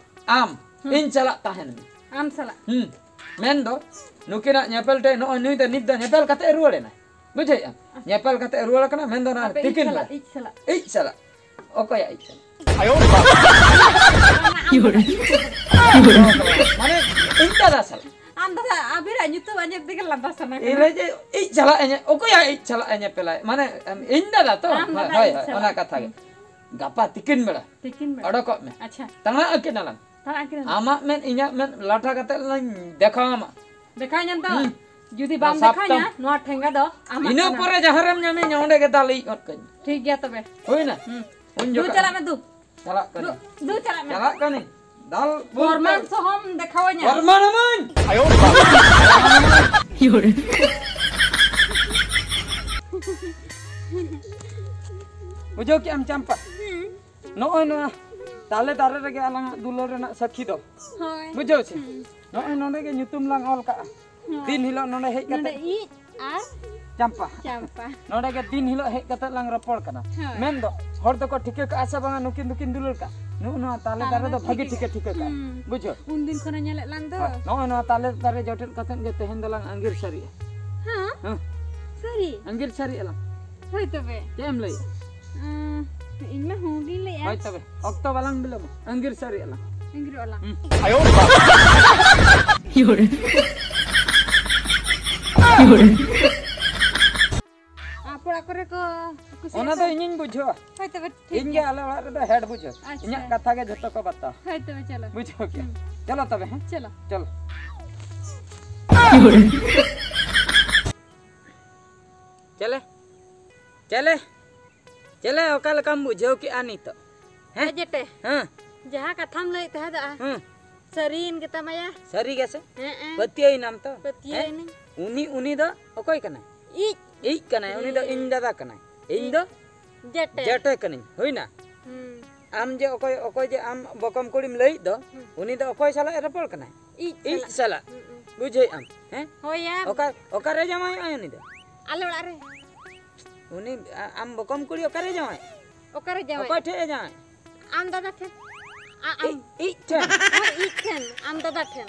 ᱟᱢ ᱦᱩᱸ᱾ ᱤᱧ ᱥᱟᱞᱟᱜ ᱛᱟᱦᱮᱱ ᱢᱮ᱾ ᱟᱢ ᱥᱟᱞᱟᱜ᱾ ᱦᱩᱸ᱾ ᱢᱮᱱᱫᱚ ᱱᱩᱠᱤᱱᱟᱜ ᱧᱮᱯᱮᱞ ᱴᱷᱮᱱ ᱱᱚᱜᱼᱚᱭ ᱱᱩᱭ ᱫᱚ ᱱᱤᱛ ᱫᱚ ᱧᱮᱯᱮᱞ ᱠᱟᱛᱮ ᱮ ᱨᱩᱣᱟᱹᱲ ᱮᱱᱟᱭ᱾ ᱵᱩᱡᱷᱟᱹᱣᱮᱫᱼᱟᱢ? ᱧᱮᱯᱮᱞ ᱠᱟᱛᱮ ᱮ ᱨᱩᱣᱟᱹᱲ ᱠᱟᱱᱟ, ᱢᱮᱱᱫᱚ ᱱᱚᱣᱟ ᱟᱯᱮ ᱤᱡ ᱛᱤᱠᱤᱱ ᱥᱟᱞᱟᱜ, ᱵᱮᱲᱟ᱾ ᱤᱡ ᱥᱟᱞᱟᱜ᱾ ᱤᱡ ᱥᱟᱞᱟᱜ᱾ ᱚᱠᱚᱭᱟᱜ ᱤᱡ ᱥᱟᱞᱟᱜ? ᱢᱟᱱᱮ ᱤᱧ ᱫᱟᱫᱟ ᱥᱟᱞᱟᱜ᱾ ᱟᱢ ᱫᱟᱫᱟ ᱟᱵᱤᱱᱟᱜ ᱧᱩᱛᱩᱢ ᱟᱸᱡᱚᱢ ᱛᱮᱜᱮ ᱞᱟᱸᱫᱟ ᱥᱟᱱᱟ ᱠᱟᱱᱟ᱾ ᱤᱧ ᱞᱟᱹᱭ ᱡᱮ ᱤᱡ ᱥᱟᱞᱟᱜ ᱮ ᱧᱮ-, ᱚᱠᱚᱭᱟᱜ ᱤᱡ ᱥᱟᱞᱟᱜ ᱮ ᱧᱮᱯᱮᱞᱟᱭ? ᱢᱟᱱᱮ ᱤᱧ ᱫᱟᱫᱟ ᱛᱚ? ᱟᱢ ᱦᱳᱭ, ᱫᱟᱫᱟ ᱦᱳᱭ, ᱤᱡ ᱦᱳᱭ, ᱥᱟᱞᱟᱜ᱾ ᱚᱱᱟ ᱠᱟᱛᱷᱟ ᱜᱮ᱾ ᱦᱩᱸ᱾ ᱜᱟᱯᱟ ᱛᱤᱠᱤᱱ ᱵᱮᱲᱟ ᱛᱤᱠᱤᱱ ᱵᱮᱲᱟ᱾ ᱚᱰᱚᱠᱚᱜ ᱢᱮ᱾ ᱟᱪᱪᱷᱟ᱾ ᱛᱟᱲᱟ ᱟᱹᱠᱤᱱ ᱟᱞᱟᱝ᱾ ᱛᱟᱲᱟ ᱟᱹᱠᱤᱱ ᱟᱞᱟᱝ᱾ ᱟᱢᱟᱜ ᱢᱮᱫ ᱤᱧᱟᱜ ᱢᱮᱫ ᱞᱟᱴᱷᱟ ᱠᱟᱛᱮ ᱞᱟᱝ ᱫᱮᱠᱷᱟᱣ ᱟᱢᱟ᱾ ᱫᱮᱠᱷᱟᱣ ᱧᱟᱢ ᱛᱚ? ᱦᱩᱸ᱾ ᱡᱩᱫᱤ ᱵᱟᱢ ᱥᱟᱵ ᱫᱮᱠᱷᱟᱣ ᱛᱟᱢ᱾ ᱧᱟ, ᱱᱚᱣᱟ ᱴᱷᱮᱸᱜᱟ ᱫᱚ ᱟᱢᱟᱜ ᱤᱱᱟᱹ ᱠᱟᱱᱟ᱾ ᱯᱚᱨᱮ ᱡᱟᱦᱟᱸ ᱨᱮᱢ ᱧᱟᱢᱤᱧᱟ, ᱚᱸᱰᱮ ᱜᱮ ᱫᱟᱞ ᱤᱡ ᱜᱚᱫ ᱠᱟᱹᱧ᱾ ᱴᱷᱤᱠ ᱜᱮᱭᱟ ᱛᱚᱵᱮ᱾ ᱦᱩᱭᱱᱟ? ᱦᱩᱸ᱾ ᱩᱱ ᱫᱩ ᱡᱚᱠᱷᱚᱱ ᱪᱟᱞᱟᱜ ᱢᱮ, ᱫᱩ᱾ ᱪᱟᱞᱟᱜ ᱫᱩ, ᱠᱟᱹᱱᱟᱹᱧ᱾ ᱫᱩ ᱪᱟᱞᱟᱜ ᱢᱮ᱾ ᱪᱟᱞᱟᱜ ᱠᱟᱹᱱᱟᱹᱧ᱾ ᱫᱟᱞ ᱵᱚᱞᱛᱮ ᱯᱨᱚᱢᱟᱱ ᱥᱚᱦᱚᱢ ᱫᱮᱠᱷᱟᱣᱟᱹᱧᱟ᱾ ᱯᱨᱚᱢᱟᱱ ᱟᱹᱢᱟᱹᱧ᱾ ᱵᱩᱡᱷᱟᱹᱣ ᱠᱮᱜ ᱟᱢ ᱪᱟᱢᱯᱟ? ᱦᱩᱸ᱾ ᱱᱚᱜᱼᱚᱭ ᱱᱚᱣᱟ ᱛᱟᱞᱮ ᱫᱟᱨᱮ ᱨᱮᱜᱮ ᱟᱞᱟᱝᱟᱜ ᱫᱩᱞᱟᱹᱲ ᱨᱮᱱᱟᱜ ᱥᱟᱹᱠᱷᱤ ᱫᱚ᱾ ᱦᱳᱭ᱾ ᱵᱩᱡᱷᱟᱹᱣ ᱥᱮ? ᱦᱩᱸ᱾ ᱱᱚᱜᱼᱚᱭ ᱱᱚᱰᱮ ᱜᱮ ᱧᱩᱛᱩᱢ ᱞᱟᱝ ᱚᱞ ᱠᱟᱜᱼᱟ᱾ ᱦᱳᱭ᱾ ᱫᱤᱱ ᱦᱤᱞᱳᱜ ᱱᱚᱰᱮ ᱦᱮᱡ ᱠᱟᱛᱮ ᱱᱚᱰᱮ ᱤᱡ ᱟᱨ ᱪᱟᱢᱯᱟ᱾ ᱪᱟᱢᱯᱟ᱾ ᱱᱚᱰᱮ ᱜᱮ ᱫᱤᱱ ᱦᱤᱞᱳᱜ ᱦᱮᱡ ᱠᱟᱛᱮ ᱞᱟᱝ ᱨᱚᱯᱚᱲ ᱠᱟᱱᱟ᱾ ᱦᱳᱭ᱾ ᱢᱮᱱᱫᱚ ᱦᱚᱲ ᱫᱚᱠᱚ ᱴᱷᱤᱠᱟᱹ ᱠᱟᱜᱼᱟ ᱥᱮ ᱵᱟᱝᱟ ᱱᱩᱠᱤᱱ ᱫᱚᱠᱤᱱ ᱫᱩᱞᱟᱹᱲ ᱠᱟᱜᱼᱟ? ᱱᱩᱜᱼᱩ ᱱᱚᱣᱟ ᱛᱟᱞᱮ ᱛᱟᱞᱮ ᱫᱟᱨᱮ ᱫᱚ ᱫᱚ ᱵᱷᱟᱹᱜᱤ ᱴᱷᱤᱠᱟᱹ ᱴᱷᱤᱠᱟᱹ ᱠᱟᱜᱼᱟ᱾ ᱦᱩᱸ᱾ ᱵᱩᱡᱷᱟᱹᱣ? ᱩᱱᱫᱤᱱ ᱠᱷᱚᱱᱮ ᱧᱮᱞᱮᱫ ᱞᱟᱝ ᱫᱚ᱾ ᱦᱳᱭ, ᱱᱚᱜᱼᱚᱭ ᱱᱚᱣᱟ ᱛᱟᱞᱮ ᱫᱟᱨᱮ ᱡᱚᱴᱮᱫ ᱠᱟᱛᱮ ᱜᱮ ᱛᱮᱦᱮᱧ ᱫᱚᱞᱟᱝ ᱟᱸᱜᱤᱨ ᱥᱟᱹᱨᱤᱜᱼᱟ᱾ ᱦᱮᱸ? ᱦᱮᱸ᱾ ᱥᱟᱹᱨᱤ? ᱟᱸᱜᱤᱨ ᱥᱟᱹᱨᱤᱜᱼᱟ ᱞᱟᱝ᱾ ᱦᱳᱭ ᱛᱚᱵᱮ᱾ ᱪᱮᱫ ᱮᱢ ᱞᱟᱹᱭᱮᱫᱼᱟ? ᱟᱸ, ᱤᱧ ᱢᱟ ᱦᱩᱸ ᱜᱤᱧ ᱞᱟᱹᱭᱮᱫᱼᱟ᱾ ᱦᱳᱭ ᱛᱚᱵᱮ, ᱚᱠᱛᱚ ᱵᱟᱞᱟᱝ ᱵᱤᱞᱚᱢᱟ, ᱟᱸᱜᱤᱨ ᱥᱟᱹᱨᱤᱜᱼᱟ ᱞᱟᱝ᱾ ᱟᱸᱜᱤᱨᱚᱜᱼᱟ ᱞᱟᱝ᱾ ᱦᱩᱸ᱾ ᱟᱯᱮ ᱚᱲᱟᱜ ᱠᱚᱨᱮ ᱠᱚ ᱠᱩᱥᱤᱭᱟᱜ ᱚᱱᱟ ᱫᱚ ᱠᱚ? ᱤᱧᱤᱧ ᱵᱩᱡᱷᱟᱹᱣᱟ᱾ ᱦᱳᱭ ᱛᱚᱵᱮ, ᱴᱷᱤᱠ ᱤᱧ ᱜᱮ ᱜᱮᱭᱟ᱾ ᱟᱞᱮ ᱚᱲᱟᱜ ᱨᱮᱫᱚ ᱦᱮᱰ ᱵᱩᱡᱷᱟᱹᱣ᱾ ᱟᱪᱪᱷᱟ᱾ ᱤᱧᱟᱹᱜ ᱠᱟᱛᱷᱟ ᱜᱮ ᱡᱷᱚᱛᱚ ᱠᱚ ᱵᱟᱛᱟᱣᱟ᱾ ᱦᱳᱭ ᱛᱚᱵᱮ, ᱪᱚᱞᱚ᱾ ᱵᱩᱡᱷᱟᱹᱣ ᱠᱮᱜᱼᱟ? ᱦᱩᱸ᱾ ᱪᱚᱞᱚ ᱛᱚᱵᱮ, ᱦᱮᱸ? ᱪᱚᱞᱚ᱾ ᱪᱚᱞᱚ᱾ ᱪᱮᱞᱮ? ᱪᱮᱞᱮ? ᱪᱮᱞᱮ, ᱚᱠᱟ ᱞᱮᱠᱟᱢ ᱵᱩᱡᱷᱟᱹᱣ ᱠᱮᱜᱼᱟ ᱱᱤᱛᱚᱜ? ᱦᱮᱸ? ᱮ ᱡᱮᱴᱮ, ᱦᱮᱸ᱾ ᱡᱟᱦᱟᱸ ᱠᱟᱛᱷᱟᱢ ᱞᱟᱹᱭᱮᱫ ᱛᱟᱦᱮᱸᱫ, ᱟ, ᱦᱮᱸ᱾ ᱥᱟᱹᱨᱤᱭᱮᱱ ᱜᱮᱛᱟᱢᱟᱭᱟ᱾ ᱥᱟᱹᱨᱤ ᱜᱮᱥᱮ? ᱦᱮᱸ, ᱮ᱾ ᱯᱟᱹᱛᱭᱟᱹᱣ ᱮᱱᱟᱢ ᱛᱚ? ᱯᱟᱹᱛᱭᱟᱹᱣ ᱦᱮᱸ? ᱮᱱᱟᱹᱧ᱾ ᱩᱱᱤ, ᱩᱱᱤ ᱫᱚ ᱚᱠᱚᱭ ᱠᱟᱱᱟᱭ? ᱤᱡ᱾ ᱤᱡ ᱠᱟᱱᱟᱭ, ᱩᱱᱤ ᱫᱚ ᱦᱮᱸ᱾ ᱤᱧ ᱫᱟᱫᱟ ᱠᱟᱱᱟᱭ᱾ ᱤᱧ ᱫᱚ ᱡᱮᱴᱮ᱾ ᱡᱮᱴᱮ ᱠᱟᱹᱱᱟᱹᱧ᱾ ᱦᱩᱭᱱᱟ? ᱦᱩᱸ᱾ ᱟᱢ ᱡᱮ ᱚᱠᱚᱭ, ᱚᱠᱚᱭ ᱡᱮ ᱟᱢ ᱵᱚᱠᱚᱢ ᱠᱩᱲᱤᱢ ᱞᱟᱹᱭᱮᱫ ᱫᱚ, ᱦᱩᱸ᱾ ᱩᱱᱤ ᱫᱚ ᱚᱠᱚᱭ ᱥᱟᱞᱟᱜ ᱮ ᱨᱚᱯᱚᱲ ᱠᱟᱱᱟᱭ? ᱤᱡ ᱤᱡ ᱥᱟᱞᱟᱜ᱾ ᱥᱟᱞᱟᱜ᱾ ᱦᱩᱸ, ᱦᱩᱸ᱾ ᱵᱩᱡᱷᱟᱹᱣᱮᱫ ᱟᱢ? ᱦᱮᱸ? ᱦᱳᱭ ᱭᱟ᱾ ᱚᱠᱟ, ᱚᱠᱟᱨᱮ ᱡᱟᱶᱟᱭᱚᱜᱼᱟᱭ ᱩᱱᱤ ᱫᱚ? ᱟᱞᱮ ᱚᱲᱟᱜ ᱨᱮ᱾ ᱩᱱᱤ ᱟ- ᱟᱢ ᱵᱚᱠᱚᱢ ᱠᱩᱲᱤ ᱚᱠᱟᱨᱮ ᱡᱟᱶᱟᱭ? ᱚᱠᱟᱨᱮ ᱡᱟᱶᱟᱭ? ᱚᱠᱚᱭ ᱴᱷᱮᱱ ᱮ ᱡᱟᱶᱟᱭ? ᱟᱢ ᱫᱟᱫᱟ ᱴᱷᱮᱱ᱾ ᱟ- ᱟᱢ ᱤᱡ ᱴᱷᱮᱱ᱾ ᱦᱳᱭ, ᱤᱡ ᱴᱷᱮᱱ, ᱟᱢ ᱫᱟᱫᱟ ᱴᱷᱮᱱ᱾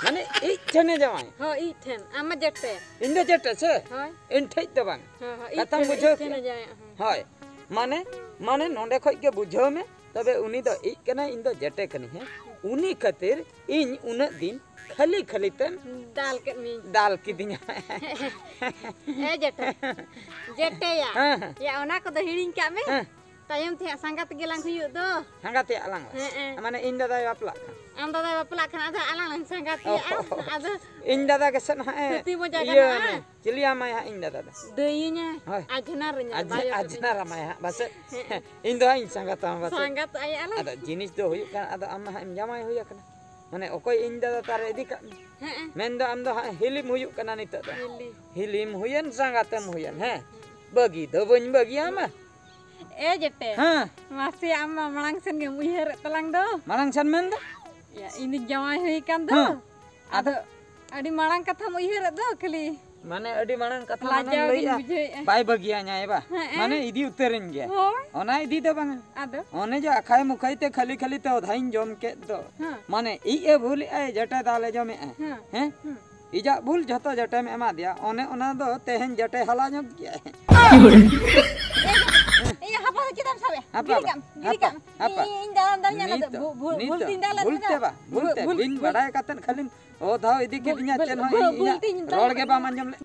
ᱢᱟᱱᱮ ᱤᱡ ᱴᱷᱮᱱᱮ ᱡᱟᱶᱟᱭ? ᱦᱳᱭ, ᱤᱡ ᱴᱷᱮᱱ᱾ ᱟᱢ ᱢᱟ ᱡᱮᱴᱮ᱾ ᱤᱧ ᱫᱚ ᱡᱮᱴᱮ ᱥᱮ? ᱦᱳᱭ᱾ ᱤᱧ ᱴᱷᱮᱡ ᱫᱚ ᱵᱟᱝ᱾ ᱦᱳᱭ, ᱦᱳᱭ, ᱤᱡ ᱠᱟᱛᱷᱟᱢ ᱴᱷᱮᱱ, ᱵᱩᱡᱷᱟᱹᱣ ᱤᱡ ᱴᱷᱮᱱᱮ ᱠᱮᱫᱟ? ᱡᱟᱶᱟᱭ, ᱦᱳᱭ᱾ ᱦᱳᱭ᱾ ᱢᱟᱱᱮ, ᱢᱟᱱᱮ ᱱᱚᱰᱮ ᱠᱷᱚᱡ ᱜᱮ ᱵᱩᱡᱷᱟᱹᱣ ᱢᱮ, ᱛᱚᱵᱮ ᱩᱱᱤ ᱫᱚ ᱤᱡ ᱠᱟᱱᱟᱭ, ᱤᱧ ᱫᱚ ᱡᱮᱴᱮ ᱠᱟᱹᱱᱟᱹᱧ, ᱦᱮᱸ? ᱩᱱᱤ ᱠᱷᱟᱹᱛᱤᱨ ᱤᱧ ᱩᱱᱟᱹᱜ ᱫᱤᱱ ᱠᱷᱟᱹᱞᱤ ᱠᱷᱟᱹᱞᱤ ᱛᱮᱢ ᱫᱟᱞ ᱠᱮᱫ ᱢᱤᱭᱟᱹᱧ᱾ ᱫᱟᱞ ᱠᱤᱫᱤᱧᱟ᱾ ᱮ ᱡᱮᱴᱮ, ᱡᱮᱴᱮᱭᱟ᱾ ᱦᱮᱸ, ᱦᱮᱸ᱾ ᱭᱟ, ᱚᱱᱟ ᱠᱚᱫᱚ ᱦᱤᱲᱤᱧ ᱠᱟᱜ ᱢᱮ᱾ ᱦᱮᱸ᱾ ᱛᱟᱭᱚᱢ ᱛᱮ ᱦᱟᱸᱜ ᱥᱟᱸᱜᱟᱛ ᱜᱮᱞᱟᱝ ᱦᱩᱭᱩᱜ ᱫᱚ᱾ ᱥᱟᱸᱜᱟᱛᱮᱭᱟᱜ ᱟᱞᱟᱝ ᱞᱟ᱾ ᱦᱮᱸ, ᱦᱮᱸ᱾ ᱢᱟᱱᱮ ᱤᱧ ᱫᱟᱫᱟᱭ ᱵᱟᱯᱞᱟᱜ ᱠᱷᱟᱱ᱾ ᱟᱢ ᱫᱟᱫᱟᱭ ᱵᱟᱯᱞᱟᱜ ᱠᱷᱟᱱ ᱟᱫᱚ ᱟᱞᱟᱝ ᱞᱟᱝ ᱥᱟᱸᱜᱟᱛᱮᱭᱟ᱾ ᱚ᱾ ᱟᱫᱚ ᱤᱧ ᱫᱟᱫᱟ ᱜᱮᱥᱮ ᱱᱟᱦᱟᱜ ᱮ ᱛᱷᱩᱛᱤ ᱢᱚᱡᱟ ᱤᱭᱟᱹ ᱜᱟᱱᱚᱜᱼᱟ᱾ ᱢᱮ᱾ ᱪᱤᱞᱤᱭᱟᱢᱟᱭ ᱦᱟᱸᱜ ᱤᱧ ᱫᱟᱫᱟ ᱫᱚ? ᱫᱟᱹᱭᱤᱧᱟᱭ᱾ ᱦᱳᱭ᱾ ᱟᱡᱷᱱᱟᱨ ᱤᱧᱟᱭ, ᱟᱡᱷ- ᱵᱟᱭᱳ ᱛᱟᱹᱠᱤᱱ᱾ ᱟᱡᱷᱱᱟᱨᱟᱢᱟᱭ ᱦᱟᱸᱜ ᱵᱟᱥᱮ᱾ ᱦᱮᱸ᱾ ᱤᱧ ᱫᱚ ᱦᱟᱸᱜ ᱤᱧ ᱥᱟᱸᱜᱟᱛᱟᱢᱟ ᱵᱟᱥᱮ᱾ ᱥᱟᱸᱜᱟᱛ ᱟᱭᱟ ᱟᱞᱮ᱾ ᱟᱫᱚ ᱡᱤᱱᱤᱥ ᱫᱚ ᱦᱩᱭᱩᱜ ᱠᱟᱱᱟ, ᱟᱫᱚ ᱟᱢ ᱢᱟ ᱦᱟᱸᱜ ᱮᱢ ᱡᱟᱶᱟᱭ ᱦᱩᱭ ᱟᱠᱟᱱᱟ᱾ ᱢᱟᱱᱮ ᱚᱠᱚᱭ ᱤᱧ ᱫᱟᱫᱟ ᱛᱟᱨᱮ ᱤᱫᱤ ᱠᱟᱜ ᱢᱮ᱾ ᱦᱮᱸ᱾ ᱢᱮᱱᱫᱚ ᱟᱢ ᱫᱚ ᱦᱟᱸᱜ ᱦᱤᱞᱤᱢ ᱦᱩᱭᱩᱜ ᱠᱟᱱᱟ ᱱᱤᱛᱚᱜ ᱫᱚ᱾ ᱦᱤᱞᱤ᱾ ᱦᱤᱞᱤᱢ ᱦᱩᱭᱮᱱ, ᱥᱟᱸᱜᱟᱛᱮᱢ ᱦᱩᱭᱮᱱ, ᱦᱮᱸ᱾ ᱵᱟᱹᱜᱤ ᱫᱚ ᱵᱟᱹᱧ ᱵᱟᱹᱜᱤᱭᱟᱢᱟ᱾ ᱮ ᱡᱮᱴᱮ᱾ ᱦᱮᱸ᱾ ᱢᱟᱥᱮ ᱟᱢ ᱢᱟ ᱢᱟᱲᱟᱝ ᱥᱮᱱ ᱜᱮᱢ ᱩᱭᱦᱟᱹᱨᱮᱫ ᱛᱟᱞᱟᱝ ᱫᱚ᱾ ᱢᱟᱲᱟᱝ ᱥᱮᱱ ᱢᱮᱱᱫᱚ? ᱭᱟ, ᱤᱧ ᱫᱚ ᱡᱟᱶᱟᱭ ᱦᱩᱭ ᱠᱟᱱ ᱫᱚ᱾ ᱦᱮᱸ᱾ ᱟᱫᱚ ᱟᱹᱰᱤ ᱢᱟᱲᱟᱝ ᱠᱟᱛᱷᱟᱢ ᱩᱭᱦᱟᱹᱨᱮᱫ ᱫᱚ ᱠᱷᱟᱹᱞᱤ᱾ ᱢᱟᱱᱮ ᱟᱹᱰᱤ ᱢᱟᱲᱟᱝ ᱠᱟᱛᱷᱟ ᱞᱟᱡᱟᱣ ᱢᱟᱱᱮᱢ ᱜᱤᱧ ᱞᱟᱹᱭᱮᱜᱼᱟ᱾ ᱵᱩᱡᱷᱟᱹᱣᱮᱫᱼᱟ᱾ ᱵᱟᱭ ᱵᱟᱹᱜᱤᱭᱟᱹᱧᱟᱭ ᱵᱟ᱾ ᱦᱮᱸ, ᱦᱮᱸ᱾ ᱢᱟᱱᱮ ᱤᱫᱤ ᱩᱛᱟᱹᱨᱤᱧ ᱜᱮᱭᱟ᱾ ᱦᱳᱭ᱾ ᱚᱱᱟ ᱤᱫᱤ ᱫᱚ ᱵᱟᱝᱟ᱾ ᱟᱫᱚ? ᱚᱱᱮ ᱡᱮ ᱟᱠᱷᱟᱭ ᱢᱩᱠᱷᱟᱹᱭ ᱛᱮ ᱠᱷᱟᱹᱞᱤ ᱠᱷᱟᱹᱞᱤ ᱛᱮ ᱚᱫᱷᱟᱧ ᱡᱚᱢ ᱠᱮᱫ ᱫᱚ᱾ ᱦᱮᱸ᱾ ᱢᱟᱱᱮ ᱤᱡ ᱮ ᱵᱷᱩᱞᱮᱜᱼᱟᱭ, ᱡᱮᱴᱟ ᱫᱟᱞᱮ ᱡᱚᱢᱮᱜᱼᱟᱭ᱾ ᱦᱮᱸ᱾ ᱦᱮᱸ? ᱦᱮᱸ᱾ ᱤᱡᱟᱜ ᱵᱷᱩᱞ ᱡᱷᱚᱛᱚ ᱡᱮᱴᱮᱢ ᱮᱢᱟ ᱫᱮᱭᱟ, ᱚᱱᱮ ᱚᱱᱟ ᱫᱚ ᱛᱮᱦᱮᱧ ᱡᱮᱴᱮ ᱦᱟᱞᱟ ᱧᱚᱜ ᱜᱮᱭᱟᱭ᱾ ᱤᱭᱟᱹ ᱦᱟᱯᱟ ᱫᱚ ᱪᱮᱫᱟᱜ ᱮᱢ ᱥᱟᱵᱮ? ᱦᱟᱯᱟ ᱜᱤᱰᱤ ᱵᱟ, ᱠᱟᱜ ᱢᱮ, ᱜᱤᱰᱤ ᱦᱟᱯᱟ, ᱠᱟᱜ ᱢᱮ᱾ ᱦᱟᱯᱟ᱾ ᱤᱧ, ᱤᱧ ᱫᱟᱞᱟᱧ, ᱫᱟᱞᱟᱧ, ᱚᱱᱟ ᱫᱚ ᱱᱤᱛᱚᱜ, ᱵᱷᱩ-, ᱵᱷᱩ-, ᱵᱷᱩᱞ ᱱᱤᱛᱚᱜ, ᱛᱤᱧ ᱫᱟᱞᱟᱧ, ᱵᱷᱩᱞ ᱚᱱᱟ ᱛᱮ ᱫᱚ᱾ ᱵᱟ, ᱵᱷᱩᱞ ᱛᱮ, ᱵᱷᱩᱞ, ᱵᱤᱱ ᱵᱷᱩᱞ᱾ ᱵᱟᱰᱟᱭ ᱠᱟᱛᱮᱫ ᱠᱷᱟᱹᱞᱤᱢ ᱚ ᱫᱷᱟᱣ ᱤᱫᱤ ᱵᱷᱩᱞ, ᱠᱤᱫᱤᱧᱟ, ᱵᱷᱩᱞ, ᱪᱮᱫ ᱦᱚᱸ ᱵᱷᱩᱞ, ᱤᱧ, ᱵᱷᱩᱞ ᱤᱧᱟᱹᱜ ᱛᱤᱧ ᱫᱟᱞᱟᱧ᱾ ᱨᱚᱲ ᱜᱮ ᱵᱟᱢ ᱟᱸᱡᱚᱢ ᱞᱮᱫ᱾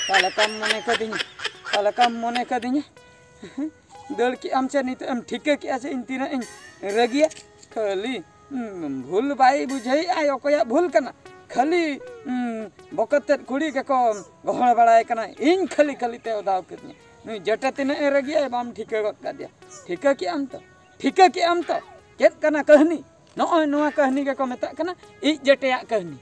ᱯᱟᱞᱮ ᱠᱟᱢ ᱢᱚᱱᱮ ᱠᱟᱫᱤᱧᱟ, ᱯᱟᱞᱮ ᱠᱟᱢ ᱢᱚᱱᱮ ᱠᱟᱫᱤᱧᱟ᱾ ᱫᱟᱹᱲ ᱠᱮᱜ ᱟᱢ ᱥᱮ ᱱᱤᱛᱚᱜ ᱮᱢ ᱴᱷᱤᱠᱟᱹ ᱠᱮᱜᱼᱟ ᱥᱮ ᱤᱧ ᱛᱤᱱᱟᱹᱜ ᱤᱧ ᱨᱟᱹᱜᱤᱭᱟ? ᱠᱷᱟᱹᱞᱤ, ᱩᱸ, ᱵᱷᱩᱞ ᱵᱟᱭ ᱵᱩᱡᱷᱟᱹᱣᱮᱫᱼᱟᱭ, ᱚᱠᱚᱭᱟᱜ ᱵᱷᱩᱞ ᱠᱟᱱᱟ? ᱠᱷᱟᱹᱞᱤ, ᱩᱸ, ᱵᱚᱠᱚᱛ ᱛᱮᱫ ᱠᱩᱲᱤ ᱜᱮᱠᱚ ᱜᱚᱦᱚᱲ ᱵᱟᱲᱟᱭ ᱠᱟᱱᱟ, ᱤᱧ ᱠᱷᱟᱹᱞᱤ ᱠᱷᱟᱹᱞᱤ ᱛᱮ ᱚᱫᱟᱣ ᱠᱤᱫᱤᱧᱟ᱾ ᱱᱩᱭ ᱡᱮᱴᱟ ᱛᱤᱱᱟᱹᱜ ᱮ ᱨᱟᱹᱜᱤᱭᱟᱭ, ᱵᱟᱢ ᱴᱷᱤᱠᱟᱹ ᱜᱚᱫ ᱠᱟᱫᱮᱭᱟ᱾ ᱴᱷᱤᱠᱟᱹ ᱠᱮᱜ ᱟᱢ ᱛᱚ? ᱴᱷᱤᱠᱟᱹ ᱠᱮᱜ ᱟᱢ ᱛᱚ? ᱪᱮᱫ ᱠᱟᱱᱟ ᱠᱟᱹᱦᱱᱤ? ᱱᱚᱜᱼᱚᱭ ᱱᱚᱣᱟ ᱠᱟᱹᱦᱱᱤ ᱜᱮᱠᱚ ᱢᱮᱛᱟᱜ ᱠᱟᱱᱟ ᱤᱡ ᱡᱮᱴᱮᱭᱟᱜ ᱠᱟᱹᱦᱱᱤ᱾